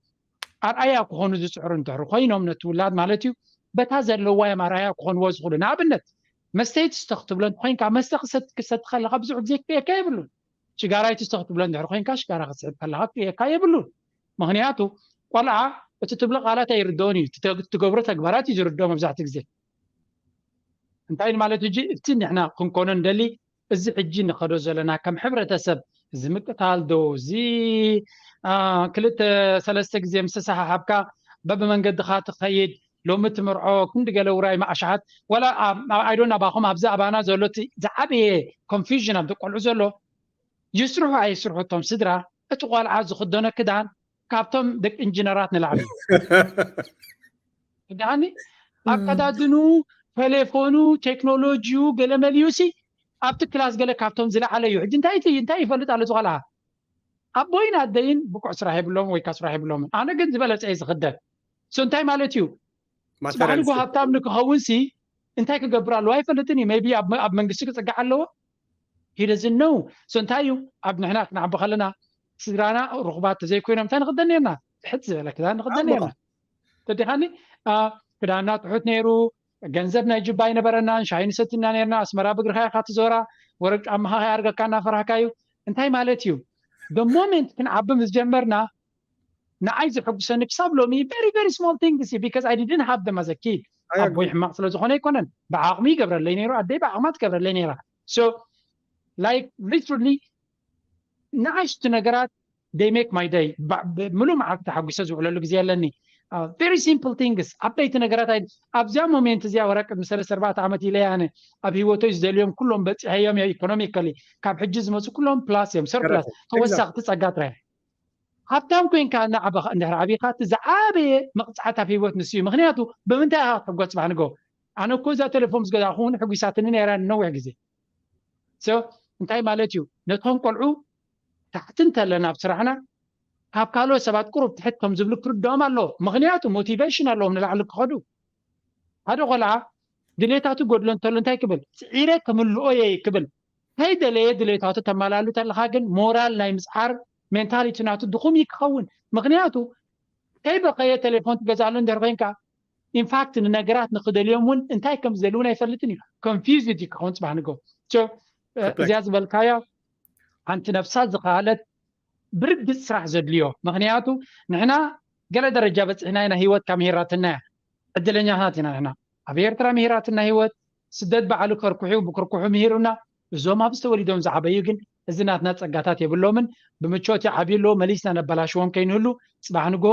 ኣርኣያ ክኾኑ ዝፅዕሩ እንድሕር ኮይኖም ነቲ ውላድ ማለት እዩ በታ ዘለዋ እዮም ኣርኣያ ክኾንዎ ዝኽእሉ። ንኣብነት መስተይቲ ስተ ክትብሎ እንተኮይንካ መስተ ክሰቲ ከለካ ብዙሕ ግዜ ክርእየካ የብሉን። ሽጋራይቲ ስተ ክትብሎ እንድሕር ኮይንካ ሽጋራ ክትስሕብ ከለካ ክርእየካ የብሉን። ምክንያቱ ቆልዓ እቲ ትብሎ ቃላት ኣይርድኦን እዩ፣ ትገብሮ ተግባራት እዩ ዝርድኦ መብዛሕትኡ ግዜ። እንታይ ማለት ሕጂ እቲ ንሕና ክንኮኖ ንደሊ እዚ ሕጂ ንኸዶ ዘለና ከም ሕብረተሰብ እዚ ምቅታል ዶ እዚ ክልተ ሰለስተ ግዜ ምስ ተሰሓሓብካ በብመንገድኻ ትኸይድ ሎሚ ትምርዖ ክንዲ ገለ ውራይ ማእሻሓት ወላ ኣይዶን ኣባኹም ኣብዚ ኣባና ዘሎ ዝዓበየ ኮንፊዥን ኣብ ቆልዑ ዘሎ ይስርሑ ኣይስርሑ እቶም ስድራ እቲ ቆልዓ ዝኽደኖ ክዳን ካብቶም ደቂ ኢንጂነራት ንላዕሊ ዳኒ ኣቀዳድኑ ቴሌፎኑ ቴክኖሎጂዩ ገለመሊዩ ሲ ኣብቲ ክላስ ገለ ካብቶም ዝለዓለ እዩ። ሕጂ እንታይ እንታይ ይፈልጥ ኣሎ ዝቆልዓ ኣቦይን ኣደይን ብቁዕ ስራሕ የብሎም ወይካ ስራሕ የብሎምን። ኣነ ግን ዝበለፀ እየ ዝኽደን። ሶ እንታይ ማለት እዩ? ጽባሕ ንጎ ሃብታም ንክኸውን ሲ እንታይ ክገብር ኣለዎ ኣይፈልጥን እዩ። ሜቢ ኣብ መንግስቲ ክፅጋዕ ኣለዎ። He doesn't know። So እንታይ እዩ ኣብ ንሕና ክንዓቢ ከለና ስድራና ርኹባት ተዘይኮይኖም እንታይ ንኽደን ነርና? ትሕት ዝበለ ክዳን ንኽደን ነርና። ተዲኻኒ ክዳንና ትሑት ነይሩ። ገንዘብ ናይ ጅባ ኣይነበረናን። ሻሂ ንሰቲ ኢና ነርና። ኣስመራ ብእግርኻ ኢኻ ትዞራ። ወረቅ ጫማኻ ከይኣርገካ እናፈራህካ እዩ። እንታይ ማለት እዩ? The moment ክንዓቢ ምስ ጀመርና ንዓይ ዘሐጉሰኒ ክሳብ ሎሚ very very small things because I didn't have them as a kid። ኣቦይ ሕማቕ ስለ ዝኾነ ኣይኮነን። ብዓቕሚ ይገብረለይ ነይሩ። ኣደይ ብዓቕማ ትገብረለይ ነይራ። So like literally ንኣሽቱ ነገራት they make my day። ምሉእ መዓልቲ ተሓጒሰ ዝውዕለሉ ግዜ ኣለኒ። Very simple things ዓበይቲ ነገራት ኣብዚኣ ሞሜንት እዚኣ ወረ ቅድሚ ሰለስተ ኣርባዕተ ዓመት ኢለ ኣነ ኣብ ህይወተይ ዝደልዮም ኩሎም በፂሐዮም እዮም። ኢኮኖሚካሊ ካብ ሕጂ ዝመፁ ኩሎም ፕላስ እዮም። ሰርፕላስ ተወሳኽቲ ፀጋ ጥራይ። ሃብታም ኮይንካ እናዓበኻ እንድሕር ዓቢኻ እቲ ዝዓበየ መቕፃዕቲ ኣብ ህይወት ንሱ እዩ። ምክንያቱ ብምንታይ ኢኻ ክትሕጎስ ፅባሕ ንጎ? ኣነ እኮ እዛ ቴሌፎን ምስ ገዛእኹ እውን ሕጒሳትኒ ነይራ ንነዊሕ ግዜ። So እንታይ ማለት እዩ? ነቶም ቆልዑ ታሕቲ እንተለና ኣብ ስራሕና ካብ ካልኦት ሰባት ቁሩብ ትሕት ከም ዝብሉ ክርድኦም ኣለዎ። ምክንያቱ ሞቲቬሽን ኣለዎም ንላዕሊ ክኸዱ። ሓደ ቆልዓ ድሌታቱ ጎድሎ እንተሎ እንታይ ክብል? ስዒረ ክምልኦ እየ ክብል። ከይደለየ ድሌታቱ ተመላሉ ተለካ ግን ሞራል ናይ ምፅዓር ሜንታሊቲ ናቱ ድኹም እዩ ክኸውን። ምክንያቱ ከይበኸየ ቴሌፎን ትገዛሉ እንድሕር ኮይንካ ኢንፋክት ንነገራት ንክደልዮም እውን እንታይ ከም ዝደልውን ኣይፈልጥን እዩ። ኮንፊውዝድ እዩ ክኸውን ፅባሕ ንጎ። እዚኣ ዝበልካያ ሓንቲ ነብሳ ዝኸኣለት ብርግጽ ስራሕ ዘድልዮ። ምኽንያቱ ንሕና ገለ ደረጃ በጽሕና ኢና፣ ህይወት ካብ ምሂራትና እያ። ዕድለኛታት ኢና ንሕና። ኣብ ኤርትራ ምሂራትና ህይወት፣ ስደት ባዕሉ ከርኩሑ ብክርኩሑ ምሂሩና። እዞም ኣብዚ ተወሊዶም ዝዓበዩ ግን እዚ ናትና ጸጋታት የብሎምን። ብምቾት ይዓብዩ ኣለዉ፣ መሊስና ነበላሽዎም ከይንህሉ። ጽባሕ ንግሆ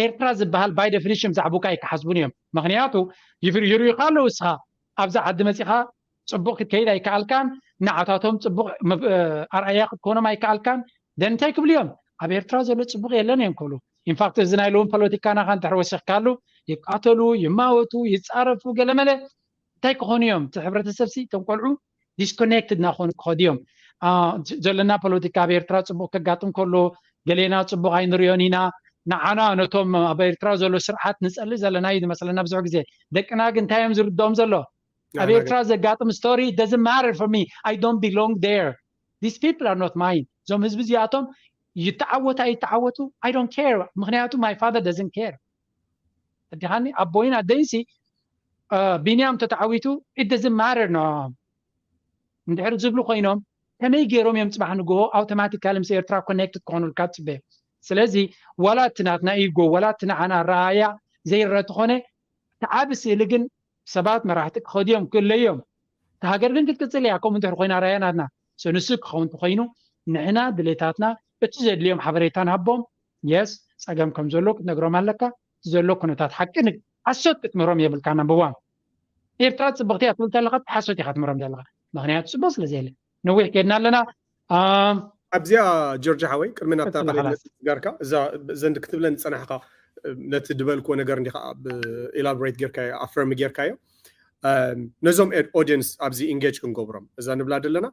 ኤርትራ ዝበሃል by definition ብዛዕባኡ ኣይክሓስቡን እዮም። ምኽንያቱ ይፍር-፣ ይርእዩኻ ኣለዉ። እስኻ ኣብዚ ዓዲ መጺኻ ጽቡቕ ክትከይድ ኣይከኣልካን፣ ንዓታቶም ጽቡቕ መብ-፣ ኣርኣያ ክትኮኖም ኣይከኣልካን። ደን እንታይ ክብሉ እዮም? ኣብ ኤርትራ ዘሎ ጽቡቕ የለን እዮም ክብሉ። ኢንፋክት እዚ ናይ ሎሚ ፖለቲካና ኸ እንድሕር ወሲኽካሉ፣ ይቃተሉ፣ ይማወቱ፣ ይጻረፉ፣ ገለመለ። እንታይ ክኾኑ እዮም? እቲ ሕብረተሰብ ሲ፣ እቶም ቆልዑ ዲስኮኔክትድ እናኾኑ ክኸዱ እዮም። አ፣ ዘለና ፖለቲካ ኣብ ኤርትራ ጽቡቕ ከጋጥም ከሎ፣ ገሌና ጽቡቕ ኣይንሪኦን ኢና። ንዓና ነቶም ኣብ ኤርትራ ዘሎ ስርዓት ንጸልእ ዘለና እዩ ዝመስለና ብዙሕ ግዜ። ደቅና ግን እንታይ እዮም ዝርድኦም ዘሎ? ኣብ ኤርትራ ዘጋጥም ስቶሪ doesn't matter for me. I don't belong there. These people are not mine. እዞም ህዝቢ እዚኣቶም ይተዓወቱ ኣይተዓወቱ፣ I don't care. ምኽንያቱ my father doesn't care። ኣዲኻኒ ኣቦይን ኣደይንሲ፣ እ፣ ቢንያም ተተዓዊቱ it doesn't matter ንዕኦም። እንድሕር ዝብሉ ኮይኖም ከመይ ገይሮም እዮም ጽባሕ ንግሆ ኣውቶማቲካሊ ምስ ኤርትራ ኮኔክትድ ክኾኑልካ ትጽበ? ስለዚ ዋላ እቲ ናትና ኢጎ፣ ዋላ እቲ ንዓና ረኣያ ዘይረአ ተኾነ፣ እቲ ዓቢ ስእሊ ግን ሰባት መራሕቲ ክኸዱ እዮም፣ ክእለዩ እዮም። እታ ሃገር ግን ክትቅጽል እያ፣ ከምኡ እንድሕር ኮይና ረኣያ ናትና። So ንሱ ክኸውን እንተኾይኑ፣ ንሕና ድሌታትና እቲ ዘድልዮም ሓበሬታ ንሃቦም። የስ፣ ጸገም ከም ዘሎ ክትነግሮም ኣለካ። እቲ ዘሎ ኩነታት ሓቂ ን-፣ ሓሶት ክትምህሮም የብልካ። ናምበር ዋን፣ ኤርትራ ጽብቕቲ እያ ትብል ተለኻ፣ ሓሶት ኢኻ ትምህሮም ዘለኻ። ምኽንያቱ ጽቡቕ ስለ ዘየለ። ነዊሕ ከድና ኣለና። ኣም፣ ኣብዚኣ ጆርጅ ሓወይ፣ ቅድሚ ናብታ ቀጽል፣ ካልኣይ ኻላስ። ነጥቢ ትጋርካ፣ እዛ ዘንድ ክትብለን ዝጸናሕካ፣ ነቲ ድበልክዎ ነገር እንዲኻ ብ-፣ ኢላቦሬት ጌርካዮ፣ ኣፍርም ጌርካዮ። ኣም፣ ነዞም ኤድ-፣ ኦዲየንስ ኣብዚ ኢንጌጅ ክንገብሮም፣ እዛ ንብላ ዘለና፣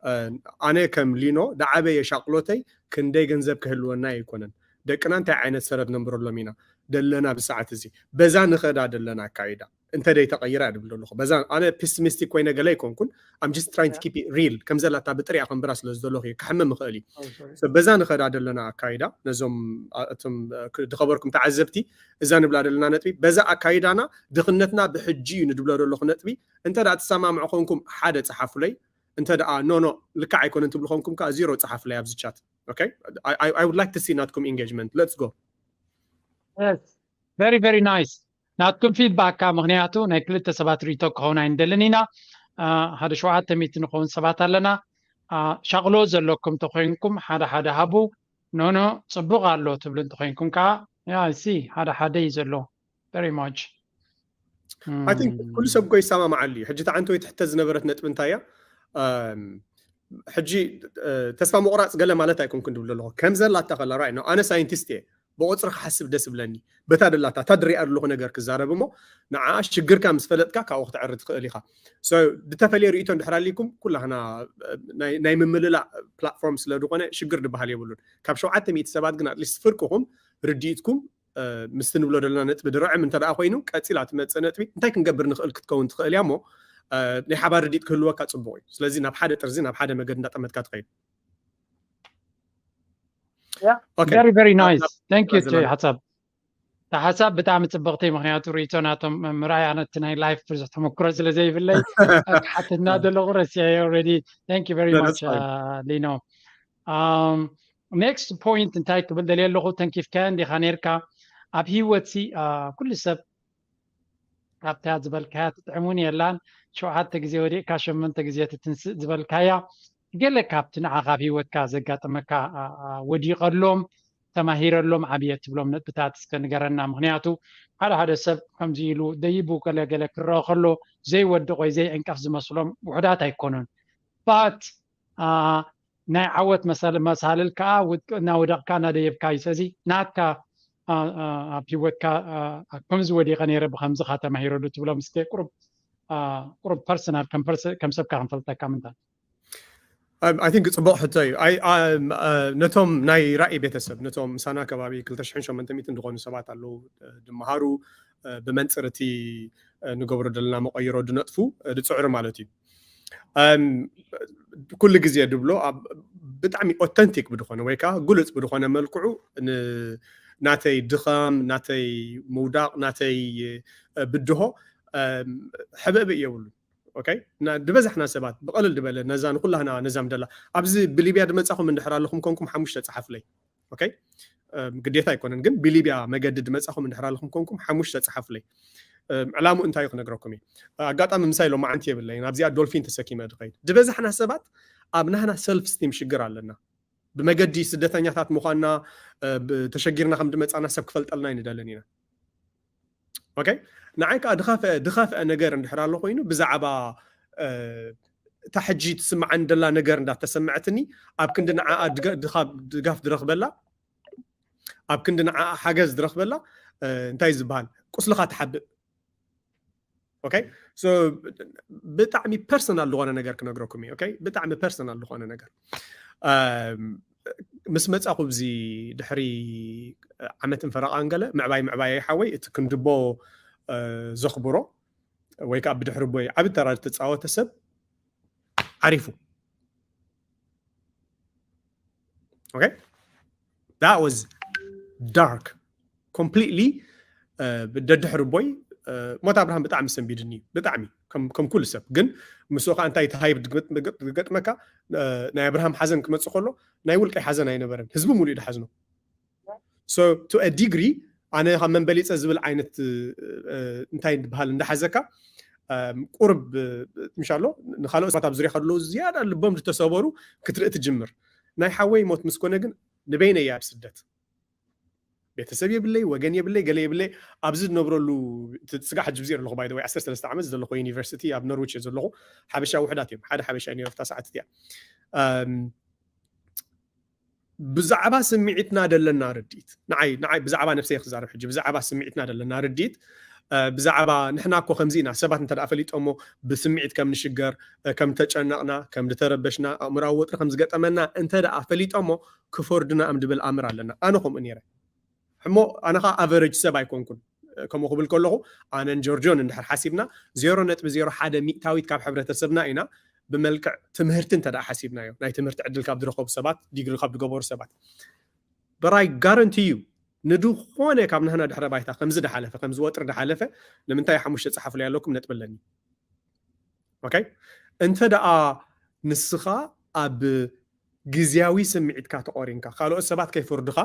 ኣም፣ ኣነ ከም ሊኖ፣ ደዓበየ ሻቕሎተይ ክንደይ ገንዘብ ክህልወና ኣይኮነን። ደቅና እንታይ ዓይነት ሰረት ነንብረሎም ኢና ደለና ብሰዓት እዚ። በዛ ንኸዳ ደለና ኣካይዳ። እንተ ደይ ተቐይራ ድብል ኣለኹ። በዛ ኣነ ፔሲሚስቲክ ኮይነ ገለ ኣይኮንኩን። I'm just trying to keep it real። ከም ዘላታ ብጥሪያ ከንብራ ስለ ዝደለኹ እየ። ክሕምም ይኽእል እዩ። So በዛ ንኸዳ ደለና ኣካይዳ፣ ነዞም፣ ኣ-፣ እቶም፣ እ፣ ክ-፣ ዝኸበርኩም ተዓዘብቲ፣ እዛ ንብላ ደለና ነጥቢ፣ በዛ ኣካይዳና ድኽነትና ብሕጂ እዩ ንድብሎ ደለኹ ነጥቢ። እንተ ደኣ ትሰማምዑ ኮንኩም ሓደ ጸሓፉለይ፣ እንተ ደኣ ኖ፣ ኖ፣ ልክዕ ኣይኮነን ትብሉ ኮንኩም ከኣ ዜሮ ጸሓፉለይ ኣብዚ ቻት። ኦኬ? I, I, I would like to see ናትኩም ኢንጌጅመንት። Let's go። Yes. Very, very nice። ናትኩም ፊድባክ፣ ምኽንያቱ ናይ ክልተ ሰባት ሪኢቶ ክኸውን ኣይንደልን ኢና። አ፣ ሓደ ሸውዓተ ሚእቲ ንኸውን ሰባት ኣለና። አ፣ ሻቕሎ ዘለኩም ተኾይንኩም ሓደ ሓደ ሃቡ። ኖ፣ ኖ፣ ጽቡቕ ኣሎ ትብሉ እንተኾይንኩም ከኣ፣ ያ፣ ሲ፣ ሓደ ሓደ እዩ ዘሎ። Very much። I think እም። ኩሉ ሰብ እኮ ይሰማማዓሉ እዩ። ሕጂ እታ ዓንተወይ ትሕተት ዝነበረት ነጥቢ እንታይ እያ? ኣም፣ ሕጂ፣ እ፣ ተስፋ ምቑራጽ ገለ ማለት ኣይኮንኩን ድብል ኣለኹ። ከም ዘላታ ከላ፣ ራይት ነው፣ ኣነ ሳይንቲስት እየ። ብቑጽሪ ክሓስብ ደስ ይብለኒ። በታ ደላታ፣ እታ ድሪኣ ዘለኹ ነገር ክዛረብ እሞ፣ ንዓ ሽግርካ ምስ ፈለጥካ ካብኡ ክትዕሪ ትኽእል ኢኻ። So፣ ዝተፈልየ ርእይቶ እንድሕር ኣሊኩም፣ ኩላህና፣ እ፣ ናይ፣ ናይ ምምልላእ ፕላትፎርም ስለ ዝኾነ ሽግር ድበሃል የብሉን። ካብ ሸውዓተ ሚእቲ ሰባት ግን ኣትሊስት ፍርቅኹም ርድኢትኩም፣ እ፣ ምስቲ ንብሎ ዘለና ነጥቢ ድርዕም እንተ ደኣ ኮይኑ፣ ቀጺላ ትመጽእ ነጥቢ እንታይ ክንገብር ንኽእል ክትከውን ትኽእል እያ እሞ፣ እ፣ ናይ ሓባር ርድኢት ክህልወካ ጽቡቕ እዩ። ስለዚ ናብ ሓደ ጥርዚ፣ ናብ ሓደ መገዲ እንዳጠመትካ ትኸይድ። Yeah, ኦኬ። very, very ናብ፣ nice። ናብ Thank you ጥርዚ እቲ ዘለና። ሓሳብ። እታ ሓሳብ ብጣዕሚ ጽብቕቲ፣ ምኽንያቱ ርእይቶ ናቶም ምርኣይ፣ ኣነ እቲ ናይ ላይፍ ብዙሕ ተመክሮ ስለ ዘይብለይ፣ ክሓትትና ዘለኹ ረሲዐዮ already። Thank you very No, much, that's fine። አ፣ ሊኖ። ኣም፣ ኔክስት ፖይንት እንታይ ክብል ደልየ ኣለኹ፣ ተንኪፍካዮ እንዲኻ ኔርካ። ኣብ ህይወትሲ፣ አ፣ ኩሉ ሰብ ካብታ ዝበልካያ ትጥዕም እውን የላን። ሸውዓተ ግዜ ወዲቕካ ሸሞንተ ግዜ ትትንስእ ዝበልካያ፣ ገለ ካብቲ ንዓኻ ኣብ ህይወትካ ዘጋጠመካ፣ አ፣ አ፣ ወዲቐሎም፣ ተማሂረሎም፣ ዓብየ ትብሎም ነጥብታት እስከ ንገረና። ምኽንያቱ ሓደ ሓደ ሰብ ከምዚ ኢሉ ደይቡ ገለ ገለ ክረአ ከሎ ዘይወድቕ ወይ ዘይዕንቀፍ ዝመስሎም ውሑዳት ኣይኮኑን። But፣ አ፣ ናይ ዓወት መሳል-፣ መሳልል ከኣ ውድቂ እናወደቕካ እናደየብካ እዩ። ስለዚ ናትካ፣ አ፣ አ፣ ኣብ ህይወትካ፣ አ፣ ከምዚ ወዲቐ ነይረ ብኸምዚ ኻ ተማሂረሉ ትብሎም እስከ ቁሩብ፣ አ፣ ቁሩብ ፐርሰናል ከም ፐርሰ-፣ ከም ሰብካ ክንፈልጠካ ምንታ። Um, I think ጽቡቕ ሕቶ እዩ። ኣይ፣ um፣ አ፣ ነቶም ናይ ራእይ ቤተሰብ፣ ነቶም ምሳና ከባቢ ክልተ ሽሕን ሸሞንተ ሚእትን ዝኾኑ ሰባት ኣለዉ፣ እ፣ ድመሃሩ፣ እ፣ ብመንጽር እቲ፣ እ፣ ንገብሮ ዘለና መቐይሮ ድነጥፉ፣ እ፣ ድጽዕሩ ማለት እዩ። Um፣ ኩሉ ግዜ ድብሎ ኣብ ብጣዕሚ ኦተንቲክ ብድኾነ ወይ ከኣ ግሉጽ ብድኾነ መልክዑ ን-፣ ናተይ ድኻም፣ ናተይ ምውዳቕ፣ ናተይ፣ እ፣ ብድሆ፣ um፣ ሕብእብእ የብሉን። okay? ድበዛሕና ሰባት ብቐልል ድበለ ነዛ ንኩላህና ነዛም ደላ ኣብዚ ብሊብያ ድመጻኹም እንድሕር ኣለኹም ኮንኩም ሓሙሽተ ጸሓፍለይ። Okay? ግዴታ ኣይኮነን፣ ግን ብሊብያ መገዲ ድመጻኹም እንድሕር ኣለኹም ኮንኩም ሓሙሽተ ጸሓፍለይ። ዕላሙ እንታይ ክነግረኩም እየ። ኣጋጣሚ ምሳይ ሎማዓንቲ የብለይን፣ ኣብዚኣ ዶልፊን ተሰኪመ ድኸይድ። ድበዛሕና ሰባት ኣብ ናህና ሰልፍ ስቲም ሽግር ኣለና። ብመገዲ ስደተኛታት ምዃንና ተሸጊርና ከም ድመጻና ሰብ ክፈልጠልና ኣይንደልን ኢና። Okay? ንዓይ ከዓ ድኸፍአ ነገር እንድሕር ኣሎ ኮይኑ ብዛዕባ እታ ሕጂ ትስምዓኒ ደላ ነገር እንዳተሰምዐትኒ ኣብ ክንዲ ንዓኣ ድጋፍ ድረኽበላ ኣብ ክንዲ ንዓኣ ሓገዝ ድረኽበላ እንታይ ዝበሃል ቁስልኻ ትሓብእ። Okay? So ብጣዕሚ ፐርሰናል ዝኾነ ነገር ክነግረኩም እዩ። Okay? ብጣዕሚ ፐርሰናል ዝኾነ ነገር ምስ መጻኹ ብዚ ድሕሪ ዓመትን ፈረቓን ገለ ምዕባይ ምዕባይ ሓወይ እቲ ክንድቦ ዘኽብሮ ወይ ከዓ ብድሕሪ ቦይ ዓቢ ተራ ዝተፃወተ ሰብ ዓሪፉ። Okay? That was dark. Completely ደድሕሪ ቦይ ሞት ኣብርሃም ብጣዕሚ ሰንቢድኒ እዩ። ብጣዕሚ ከም ኩሉ ሰብ ግን ምስኡ ከዓ እንታይ ተሃይብ ዝገጥመካ ናይ ኣብርሃም ሓዘን ክመፅእ ከሎ ናይ ውልቀይ ሓዘን ኣይነበረን። ህዝቢ ሙሉእ ድሓዝኖ። So to a degree ኣነ ካብ መንበሊፀ ዝብል ዓይነት እንታይ ዝበሃል እንዳሓዘካ ቁርብ ምሻሎ ንካልኦት ሰባት ኣብ ዙሪያ ከለዉ ዝያዳ ልቦም ዝተሰበሩ ክትርኢ ትጅምር። ናይ ሓወይ ሞት ምስ ኮነ ግን ንበይነይ እየ ኣብ ስደት። ቤተሰብ የብለይ፣ ወገን የብለይ፣ ገለ የብለይ። ኣብዚ ዝነብረሉ ስጋዕ ሕጂ ብዚር ኣለኹ ባይ ወይ ዓሰርተ ሰለስተ ዓመት ዘለኹ ዩኒቨርሲቲ ኣብ ኖርዊች እየ ዘለኹ። ሓበሻ ውሕዳት እዮም። ሓደ ሓበሻ እዩ ነይሩ ኣብታ ሰዓት እቲኣ። ብዛዕባ ስምዒትና ደለና ርድኢት ንዓይ ንዓይ ብዛዕባ ነብሰይ ክዛረብ ሕጂ ብዛዕባ ስምዒትና ደለና ርድኢት ብዛዕባ ንሕና እኮ ከምዚ ኢና ሰባት እንተ ፈሊጦሞ ብስምዒት ከም ንሽገር ከም ተጨነቕና ከም ዝተረበሽና ኣእምራዊ ወጥሪ ከም ዝገጠመና እንተ ደኣ ፈሊጦሞ ክፈርዱና እም ድብል ኣምር ኣለና። ኣነ ከምኡ ነይረ። ሕሞ ኣነ ኸዓ ኣቨሬጅ ሰብ ኣይኮንኩን። ከምኡ ክብል ከለኹ ኣነን ጆርጆን እንድሕር ሓሲብና ዜሮ ነጥቢ ዜሮ ሓደ ሚእታዊት ካብ ሕብረተሰብና ኢና። ብመልክዕ ትምህርቲ እንተ ደኣ ሓሲብናዮ ናይ ትምህርቲ ዕድል ካብ ዝረኸቡ ሰባት ዲግሪ ካብ ዝገበሩ ሰባት but I guarantee you ንድኾነ ካብ ናህና ድሕረ ባይታ ከምዚ ድሓለፈ ከምዚ ወጥሪ ድሓለፈ ንምንታይ ሓሙሽተ ጸሓፍለይ ኣለኩም ነጥቢ ኣለኒ። Okay? እንተ ደኣ ንስኻ ኣብ ግዝያዊ ስምዒትካ ተቆሪንካ ካልኦት ሰባት ከይፈርዱኻ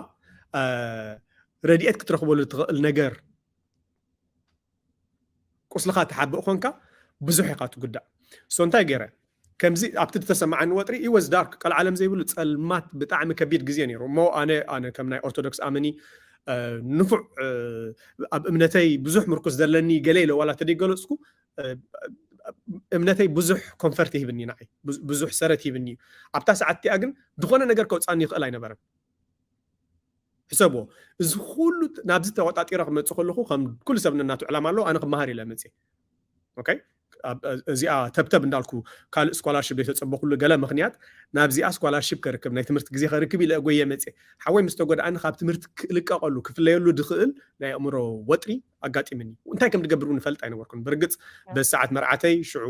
ረድኤት ክትረኽበሉ ትኽእል ነገር ቁስልኻ ትሓብእ ኮንካ ብዙሕ ኢኻ ትጉዳእ። So እንታይ ገይረ ከምዚ ኣብቲ ዝተሰማዓኒ ወጥሪ it was dark ቀልዓለም ዘይብሉ ጸልማት ብጣዕሚ ከቢድ ግዜ ነይሩ እሞ ኣነ ኣነ ከም ናይ ኦርቶዶክስ ኣመኒ ንፉዕ ኣብ እምነተይ ብዙሕ ምርኩስ ዘለኒ ገለ ኢለ ዋላ ተደይገለፅኩ እምነተይ ብዙሕ ኮንፈርት ይህብኒ ንዓይ ብዙሕ ሰረት ይህብኒ እዩ። ኣብታ ሰዓት እቲኣ ግን ዝኾነ ነገር ከውፃኒ ይኽእል ኣይነበረን። ሕሰብዎ እዚ ኩሉ ናብዚ ተቆጣጢረ ክመፅእ ከለኹ ከም ኩሉ ሰብ ነናቱ ዕላማ ኣለዎ ኣነ ክመሃር ኢለ መፅእ። Okay? እዚኣ ተብተብ እንዳልኩ ካልእ ስኮላርሽፕ ዘይተፀበኩሉ ገለ ምክንያት ናብዚኣ ስኮላርሽፕ ከርክብ ናይ ትምህርቲ ግዜ ከርክብ ኢለ እጎየ መፅእ። ሓወይ ምስ ተጎድኣኒ ካብ ትምህርቲ ክልቀቀሉ ክፍለየሉ ድኽእል ናይ ኣእምሮ ወጥሪ ኣጋጢምኒ። እንታይ ከም ድገብር እውን እፈልጥ ኣይነበርኩን። ብርግፅ በዚ ሰዓት መርዓተይ ሽዑ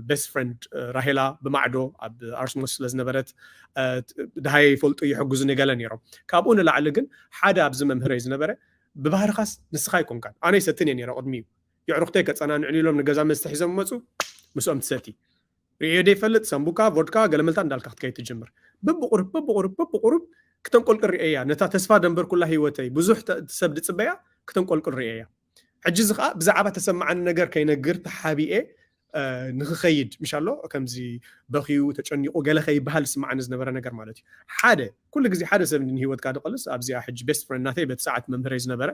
ቤስት ፍሬንድ ራሄላ ብማዕዶ ኣብ ኣርስሞስ ስለ ዝነበረት ድሃየ ይፈልጡ ይሕግዙ ገለ ነይሮም። ካብኡ ንላዕሊ ግን ሓደ ኣብዚ መምህረይ ዝነበረ ብባህርኻስ ንስኻ ኣይኮንካን ኣነ ይሰትን እየ ነይረ ቅድሚኡ የዕሩኽተይ ከፀናንዕኒ ኢሎም ንገዛ መስተ ሒዞም መፁ ምስኦም ትሰቲ ርእዮ ደይፈልጥ ሰምቡካ ቮድካ ገለመልታ እንዳልካ ክትከይድ ትጅምር። በብቁሩብ በብቁሩብ በብቁሩብ ክተንቆልቅል ርእየያ ነታ ተስፋ ደንበርኩላ ህይወተይ ብዙሕ ሰብ ድፅበያ ክተንቆልቅል ርእየያ። ሕጂ እዚ ከዓ ብዛዕባ ተሰማዓኒ ነገር ከይነግር ተሓቢኤ ንክኸይድ ምሻሎ ከምዚ በኽዩ ተጨኒቁ ገለ ከይበሃል ዝስማዓኒ ዝነበረ ነገር ማለት እዩ። ሓደ ኩሉ ግዜ ሓደ ሰብ ንህይወትካ ድቐልስ ኣብዚኣ ሕጂ ቤስት ፍሬንድ ናተይ በቲ ሰዓት መምህረይ ዝነበረ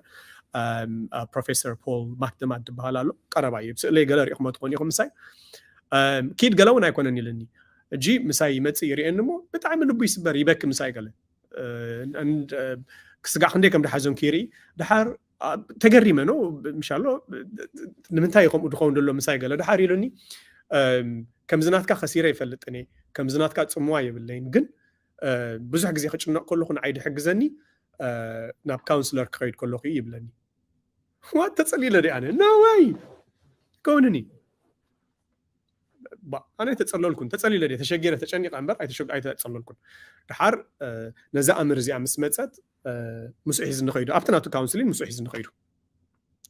ፕሮፌሰር ፖል ማክደማድ ዝበሃል ኣሎ። ቀረባ እዩ ብስእለይ ገለ ሪእኹሞ ትኾኑ ኢኹም ምሳይ ኪድ ገለ እውን ኣይኮነን ኢልኒ። እጂ ምሳይ ይመፅእ ይርእየኒ እሞ ብጣዕሚ ልቡ ይስበር ይበኪ ምሳይ ገለ ክስጋዕ ክንደይ ከም ድሓዘንኩ ይርኢ። ድሓር ተገሪመ ነው ምሻሎ ንምንታይ ከምኡ ድኸውን ደሎ ምሳይ ገለ ድሓር ኢሉኒ። ከምዚ ናትካ ከሲረ ይፈልጥን እየ ከምዚ ናትካ ፅምዋ የብለይን ግን ብዙሕ ግዜ ክጭነቕ ከለኹ ንዓይ ድሕግዘኒ ናብ ካውንስለር ክኸይድ ከለኹ እዩ ይብለኒ። ዋ ተፀሊለ ዲ ኣነ no way ከውንኒ ኣነ ኣይተፀለልኩን ተፀሊለ ዲ ተሸጊረ ተጨኒቐ እምበር ኣይተፀለልኩን። ድሓር ነዛ ኣምር እዚኣ ምስ መፀት ምስ ሒዝ ንኸይዱ ኣብቲ ናቱ ካውንስሊን ምስ ሒዝ ንኸይዱ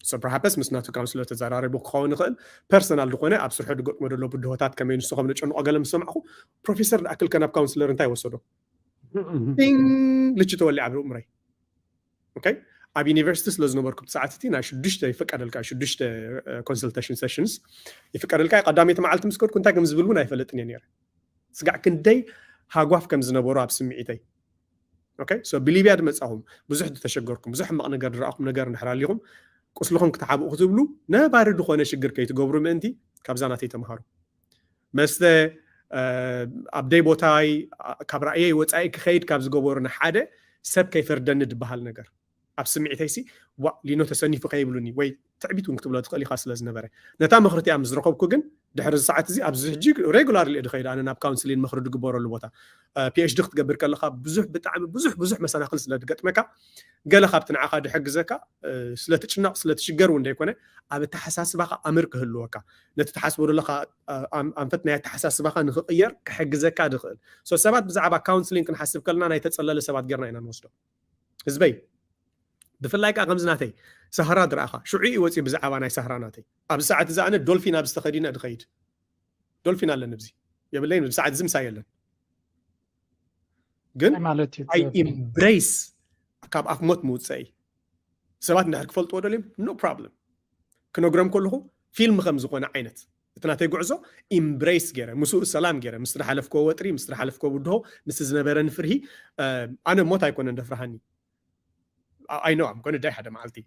So perhaps ምስ ናቱ ካውንስለር ተዘራሪቡ ክኸውን ይኽእል። ፐርሰናል ዝኾነ ኣብ ስርሑ ዝገጥሞ ዘሎ ብድሆታት ከመይ ንሱ ከም ዘጨንቆ ገለ ምስ ሰማዕኹ፣ ፕሮፌሰር ዝኣክል ከ ናብ ካውንስለር እንታይ ወሰዶ? ቲንግ ልቺ ተወሊዓ ኣብ እምረይ። ኦኬ፣ ኣብ ዩኒቨርሲቲ ስለ ዝነበርኩ ብሰዓት እቲ ናይ ሽዱሽተ ይፍቀደልካ፣ ሽዱሽተ ኮንሰልቴሽን ሴሽንስ ይፍቀደልካ። ቀዳመይቲ መዓልቲ ምስ ከድኩ እንታይ ከም ዝብል እውን ኣይፈልጥን እየ ነይረ። ስጋዕ ክንደይ ሃጓፍ ከም ዝነበሩ ኣብ ስምዒተይ። ኦኬ፣ ሶ ብሊብያ ድመጻኹም ብዙሕ ዝተሸገርኩም፣ ብዙሕ ሕማቕ ነገር ድረኣኹም ነገር እንድሕር ኣሊኹም፣ ቁስልኹም ክትሓብኡ ክትብሉ ነባሪ ዝኾነ ሽግር ከይትገብሩ ምእንቲ ካብዛ ናተይ ተምሃሩ። መስተ ኣብ ደይ ቦታይ ካብ ራእየይ ወፃኢ ክኸይድ ካብ ዝገበሩኒ ሓደ ሰብ ከይፈርደኒ ዝበሃል ነገር ኣብ ስምዒተይሲ ዋ ሊኖ ተሰኒፉ ከይብሉኒ ወይ ትዕቢት እውን ክትብሎ ትኽእል ኢኻ ስለ ዝነበረ ነታ ምኽርቲ እያ ምስ ዝረኸብኩ ግን ድሕሪ እዚ ሰዓት እዚ ኣብዚ ሕጂ ሬጉላር ለ ድኸይድ ኣነ ናብ ካውንስሊን ምኽሪ ድግበረሉ ቦታ ፒኤችዲ ክትገብር ከለካ ብዙሕ ብጣዕሚ ብዙሕ ብዙሕ መሰናክል ስለ ድገጥመካ ገለ ካብቲ ንዓኻ ድሕግዘካ ስለትጭነቕ ስለትሽገር እውን ደይኮነ ኣብ ኣተሓሳስባኻ ኣምር ክህልወካ ነቲ ትሓስቦ ዘለኻ ኣንፈት ናይ ኣተሓሳስባኻ ንክቕየር ክሕግዘካ ድኽእል ሶ ሰባት ብዛዕባ ካውንስሊን ክንሓስብ ከለና ናይ ተፀለለ ሰባት ጌርና ኢና ንወስዶ ህዝበይ ብፍላይ ከዓ ከምዚ ናተይ ሰህራ ድረኣኻ ሽዑ እዩ ወፂኡ ብዛዕባ ናይ ሰህራ ናተይ ኣብዚ ሰዓት እዚ ኣነ ዶልፊን ኣብ ዝተኸዲነ ድኸይድ ዶልፊን ኣለኒ ብዚ የብለይን ብሰዓት እዚ ምሳይ የለን ግን ማለት እዩ I embrace ካብ ኣፍ ሞት ምውፀኢ ሰባት እንድሕር ክፈልጥዎ ደልዮም no problem ክነግሮም ከለኹ ፊልም ከም ዝኾነ ዓይነት እቲ ናተይ ጉዕዞ ኢምብሬስ ገይረ ምስኡ ሰላም ገይረ ምስ ዝሓለፍክዎ ወጥሪ ምስ ዝሓለፍክዎ ብድሆ ምስ ዝነበረኒ ፍርሂ ኣነ ሞት ኣይኮነን ደፍርሃኒ ኣይኖ ኣም ኮነ ዳይ ሓደ መዓልቲ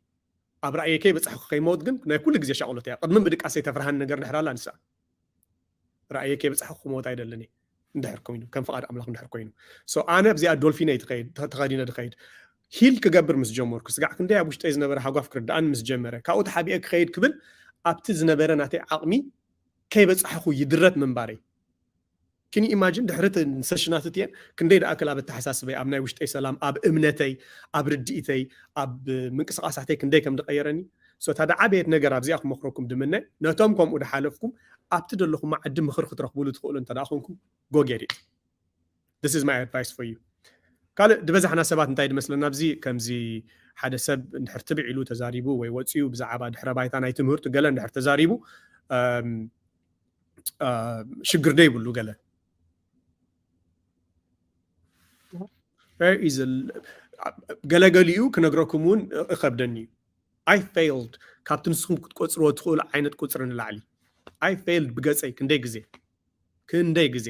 ኣብ ራእየ ከይበፃሕኩ ከይመውት ግን ናይ ኩሉ ግዜ ሻቕሎት እያ ቅድሚ ምድቃሰይ ተፍርሃኒ ነገር ድሕር ኣላ ንሳ ራእየ ከይበፃሕኩ ክመውት ኣይደልን እንድሕር ኮይኑ ከም ፍቓድ ኣምላኽ እንድሕር ኮይኑ so ኣነ ኣብዚኣ ዶልፊነይ ተኸዲነ ድኸይድ ሂል ክገብር ምስ ጀመርኩ ስጋዕ ክንደይ ኣብ ውሽጠይ ዝነበረ ሃጓፍ ክርድኣን ምስ ጀመረ ካብኡ ተሓቢኤ ክኸይድ ክብል ኣብቲ ዝነበረ ናተይ ዓቕሚ ከይበፃሕኹ ይድረት ምንባረይ ኪኒ ኢማጂን ድሕሪ ሰሽናት እትየን ክንደይ ደኣክል ኣብ ኣተሓሳስበይ ኣብ ናይ ውሽጠይ ሰላም ኣብ እምነተይ ኣብ ርድኢተይ ኣብ ምንቅስቃሳተይ ክንደይ ከም ዝቀየረኒ so እታ ደዓበየት ነገር ኣብዚኣ ክመክረኩም ድምነ ነቶም ከምኡ ድሓለፍኩም ኣብቲ ዘለኹም ዓዲ ምኽሪ ክትረኽብሉ ትኽእሉ እንተ ደኣ ኮንኩም go get it this is my advice for you ካልእ ዝበዛሕና ሰባት እንታይ ድመስለና ኣብዚ ከምዚ ሓደ ሰብ እንድሕር ትብዕ ኢሉ ተዛሪቡ ወይ ወፂኡ ብዛዕባ ድሕረ ባይታ ናይ ትምህርቱ ገለ እንድሕር ተዛሪቡ ሽግር ዶ ይብሉ ገለ ገለገሊኡ ክነግረኩም እውን እኸብደኒ እዩ I failed ካብቲ ንስኹም ክትቆፅርዎ ትኽእሉ ዓይነት ቁፅሪ ንላዕሊ I failed ብገፀይ ክንደይ ግዜ ክንደይ ግዜ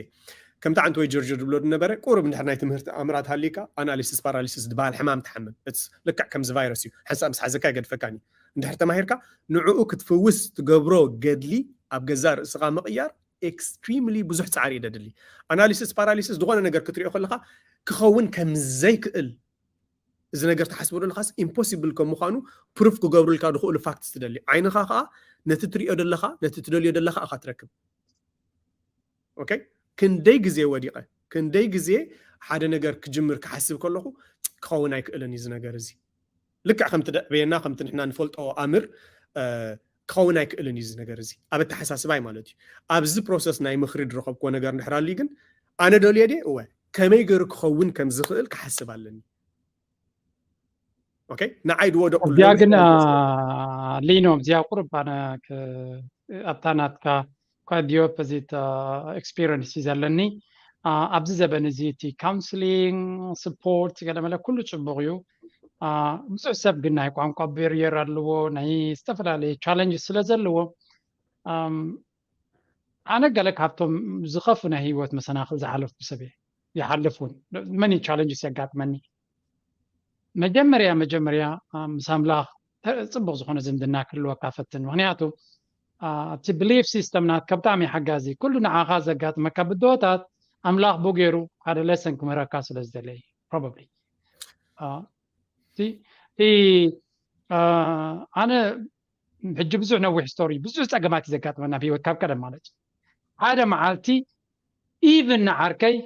ከምቲ ዓንተወይ ጆርጆ ዝብሎ ዝነበረ ቁሩብ እንድሕር ናይ ትምህርቲ ኣምራት ሃሊካ ኣናሊሲስ ፓራሊሲስ ዝበሃል ሕማም ትሓምም ልክዕ ከምዚ ቫይረስ እዩ ሓንሳብ ምስ ሓዘካ ይገድፈካን እዩ እንድሕር ተማሂርካ ንዕኡ ክትፍውስ ትገብሮ ገድሊ ኣብ ገዛ ርእስኻ ምቕያር extremely ብዙሕ ፃዕሪ እዩ ደድሊ ኣናሊሲስ ፓራሊሲስ ዝኾነ ነገር ክትሪኦ ከለካ ክኸውን ከም ዘይክእል እዚ ነገር ትሓስቦ ዘለካስ ኢምፖሲብል ከም ምዃኑ ፕሩፍ ክገብሩልካ ዝኽእሉ ፋክትስ ትደሊ ዓይንኻ ከዓ ነቲ ትሪኦ ዘለካ ነቲ ትደልዮ ዘለካ ኢኻ ትረክብ ኦኬ ክንደይ ግዜ ወዲቐ ክንደይ ግዜ ሓደ ነገር ክጅምር ክሓስብ ከለኹ ክኸውን ኣይክእልን እዩ እዚ ነገር እዚ ልክዕ ከምቲ ደዕበየና ከምቲ ንሕና ንፈልጦ ኣምር ክኸውን ኣይክእልን እዩ እዚ ነገር እዚ ኣብ ኣተሓሳስባይ ማለት እዩ ኣብዚ ፕሮሰስ ናይ ምኽሪ ዝረኸብክዎ ነገር እንድሕር ኣልዩ ግን ኣነ ደልየ ድየ እወ ከመይ ገይሩ ክኸውን ከም ዝኽእል ክሓስብ ኣለኒ ኦኬ ንዓይ ድወደቁ እዚኣ ግን ሊኖ እዚኣ ቁርብ ኣነ ኣብታ ናትካ ኳዲዮፕ እዚ ኤክስፒሪንስ እዩ ዘለኒ ኣብዚ ዘበን እዚ እቲ ካውንስሊንግ ስፖርት ገለመለ ኩሉ ፅቡቅ እዩ ብዙሕ ሰብ ግን ናይ ቋንቋ ቤርየር ኣለዎ ናይ ዝተፈላለዩ ቻለንጅ ስለ ዘለዎ ኣነ ገለ ካብቶም ዝኸፉ ናይ ህይወት መሰናክል ዝሓለፍኩ ሰብ እየ ይሓልፍ እውን መኒ ቻለንጅስ የጋጥመኒ መጀመርያ መጀመርያ ምስ ኣምላኽ ፅቡቅ ዝኾነ ዝምድና ክህልወካ ፈትን ምክንያቱ እቲ ብሊፍ ሲስተም ናትካ ብጣዕሚ ሓጋዚ ኩሉ ንዓኻ ዘጋጥመካ ብድሆታት ኣምላኽ ብኡ ገይሩ ሓደ ለሰን ክምህረካ ስለ ዝደለየ ፕሮባብሊ ኣነ ሕጂ ብዙሕ ነዊሕ ስቶሪ ብዙሕ ፀገማት እዩ ዘጋጥመና ኣብ ህይወት ካብ ቀደም ማለት እዩ ሓደ መዓልቲ ኢቭን ንዓርከይ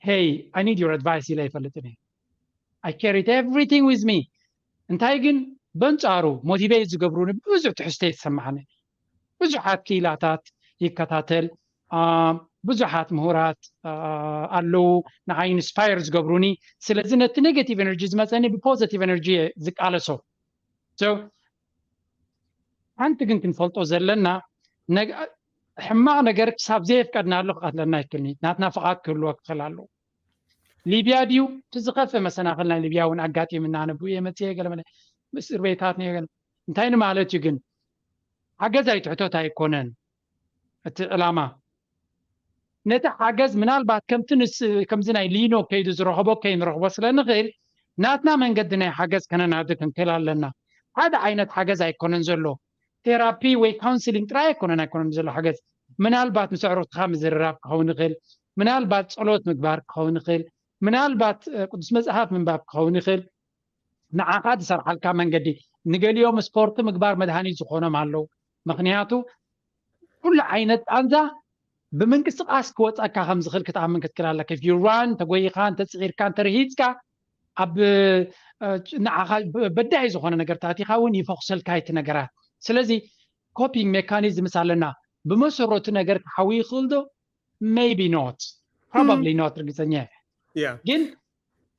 ሄይ I need your advice ኢለ ይፈልጥን እየ I carried everything with me እንታይ ግን በንፃሩ ሞቲቬት ዝገብሩኒ ብዙሕ ትሕዝቶ ይሰማዓኒ ብዙሓት ክኢላታት ይከታተል ብዙሓት ምሁራት ኣለዉ ንዓይ ኢንስፓየር ዝገብሩኒ ስለዚ ነቲ ኔጋቲቭ ኤነርጂ ዝመፀኒ ብፖዘቲቭ ኤነርጂ ዝቃለሶ ሓንቲ ግን ክንፈልጦ ዘለና፣ ሕማቕ ነገር ክሳብ ዘየፍቀድናሉ ክቐትለና ይክእልኒ። ናትና ፍቓድ ክህልዎ ክኽእል ኣለዎ። ሊብያ ድዩ? እቲ ዝኸፍእ መሰናኽል ናይ ሊብያ እውን ኣጋጢምና፣ ነብኡ እየ መፅየ፣ ገለ መለ እስር ቤታት ነየ፣ ገለ። እንታይ ንማለት እዩ ግን? ሓገዝ ኣይትሕቶት ኣይኮነን እቲ ዕላማ። ነቲ ሓገዝ ምናልባት ከምቲ ንስ-፣ ከምዚ ናይ ሊኖ ከይዱ ዝረኸቦ ከይንረኽቦ ስለ ንኽእል፣ ናትና መንገዲ ናይ ሓገዝ ከነናዲ ክንክእል ኣለና። ሓደ ዓይነት ሓገዝ ኣይኮነን ዘሎ። ቴራፒ ወይ ካውንስሊንግ ጥራይ ኣይኮነን፣ ኣይኮነን ዘሎ ሓገዝ። ምናልባት ምስ ኣዕሩኽትኻ ምዝርራብ ክኸውን ይኽእል፣ ምናልባት ጸሎት ምግባር ክኸውን ይኽእል፣ ምናልባት፣ እ፣ ቅዱስ መጽሓፍ ምንባብ ክኸውን ይኽእል። ንዓኻ ዝሰርሓልካ መንገዲ፣ ንገሊኦም ስፖርት ምግባር መድሃኒት ዝኾኖም ኣለዉ። ምኽንያቱ ኩሉ ዓይነት ቃንዛ ብምንቅስቃስ ክወጻካ ከም ዝኽእል ክትኣምን ክትክእል ኣለካ። If you run፣ እንተጎይኻ፣ እንተጽዒርካ፣ እንተርሂጽካ፣ ኣብ፣ እ፣ ንዓኻ በዳሂ ዝኾነ ነገር ታቲኻ እውን ይፈኹሰልካ እቲ ነገራት። ስለዚ ኮፒንግ ሜካኒዝምስ ኣለና። ብመሰረቱ ነገር ክሓዊ ይኽእል ዶ? Maybe not፣ probably not፣ ርግጸኛ እየ። Yeah። ግን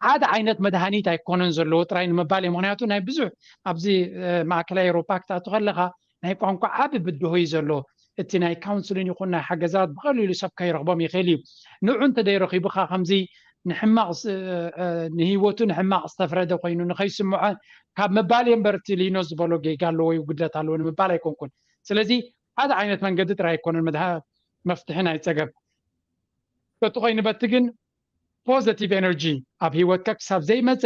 ሓደ ዓይነት መድሃኒት ኣይኮነን ዘለዎ ጥራይ ንምባል እዩ። ምኽንያቱ ናይ ብዙሕ ኣብዚ፣ እ፣ ማእከላይ ኤውሮፓ ክትኣቱ ከለኻ ናይ ቋንቋ ዓቢ ብድሆ እዩ ዘሎ። እቲ ናይ ካውንስሊን ይኹን ናይ ሓገዛት ብቐሊሉ ሰብ ከይረኽቦም ይኽእል እዩ። ንዑ እንተደይረኺቡኻ ከምዚ ንሕማቕ ስ-፣ እ፣ እ፣ ንህይወቱ ንሕማቕ ዝተፍረደ ኮይኑ ንኸይስምዖ ካብ ምባል እየ እምበር እቲ ሊኖ ዝበሎ ጌጋ ኣለዎ ወይ ጉድለት ኣለዎ ንምባል ኣይኮንኩን። ስለዚ ሓደ ዓይነት መንገዲ ጥራይ ኣይኮነን መድሃ-፣ መፍትሒ ናይ ጸገም። በቲ ኮይኑ በቲ ግን ፖዘቲቭ ኤነርጂ ኣብ ህይወትካ ክሳብ ዘይመጸ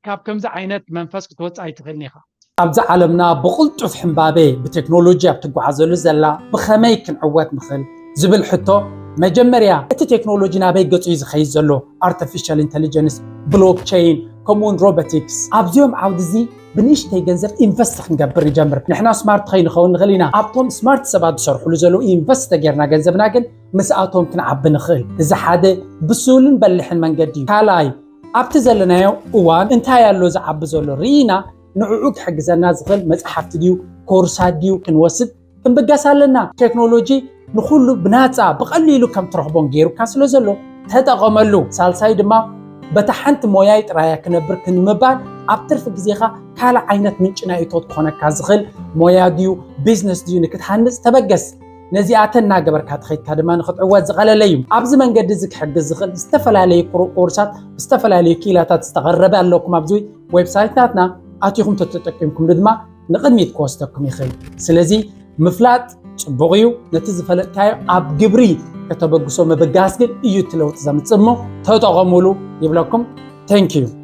ካብ ከምዚ ዓይነት መንፈስ ክትወጽእ ኣይትኽእልን ኢኻ። ኣብዚ ዓለምና ብቕልጡፍ ሕምባቤ ብቴክኖሎጂ ኣብ ትጓዓዘሉ ዘላ ብኸመይ ክንዕወት ንኽእል ዝብል ሕቶ፣ መጀመርያ እቲ ቴክኖሎጂ ናበይ ገጹ እዩ ዝኸይድ ዘሎ? ኣርቲፊሻል ኢንተሊጀንስ፣ ብሎክቸይን፣ ከምኡውን ሮቦቲክስ። ኣብዚኦም ዓውዲ እዚ ብንእሽተይ ገንዘብ ኢንቨስት ክንገብር ንጀምር። ንሕና ስማርት ከይንኸውን ንኽእል ኢና። ኣብቶም ስማርት ሰባት ዝሰርሕሉ ዘለዉ ኢንቨስት ተጌርና ገንዘብና ግን ምስኣቶም ክንዓቢ ንኽእል። እዚ ሓደ ብሱልን በልሕን መንገዲ እዩ። ካልኣይ፣ ኣብቲ ዘለናዮ እዋን እንታይ ኣሎ ዝዓቢ ዘሎ ርኢና ንዕኡ ክሕግዘና ዝኽእል መጽሓፍቲ ድዩ ኮርሳት ድዩ ክንወስድ ክንብገስ ኣለና። ቴክኖሎጂ ንኹሉ ብናጻ ብቐሊሉ ከም ትረኽቦን ገይሩካ ስለ ዘሎ ተጠቐመሉ። ሳልሳይ ድማ በታ ሓንቲ ሞያይ ጥራያ ክነብር ክንምባል ኣብ ትርፊ ግዜኻ ካልእ ዓይነት ምንጪ ናይ እቶት ክኾነካ ዝኽእል ሞያ ድዩ ቢዝነስ ድዩ ንክትሃንጽ ተበገስ። ነዚኣተን እናገበርካ ተኸይድካ ድማ ንክትዕወት ዝቐለለ እዩ። ኣብዚ መንገዲ እዚ ክሕግዝ ዝኽእል ዝተፈላለዩ ኮር-፣ ኮርሳት ብዝተፈላለዩ ክኢላታት ዝተቐረበ ኣለኩም። ኣብዚ ዌብሳይት ናትና ኣቲኹም ተተጠቂምኩምሉ ድማ ንቕድሚት ክወስደኩም ይኽእል። ስለዚ ምፍላጥ ጽቡቕ እዩ። ነቲ ዝፈለጥካዮ ኣብ ግብሪ ከተበግሶ ምብጋስ ግን እዩ እቲ ለውጢ ዘምጽእ እሞ ተጠቐሙሉ ይብለኩም። Thank you።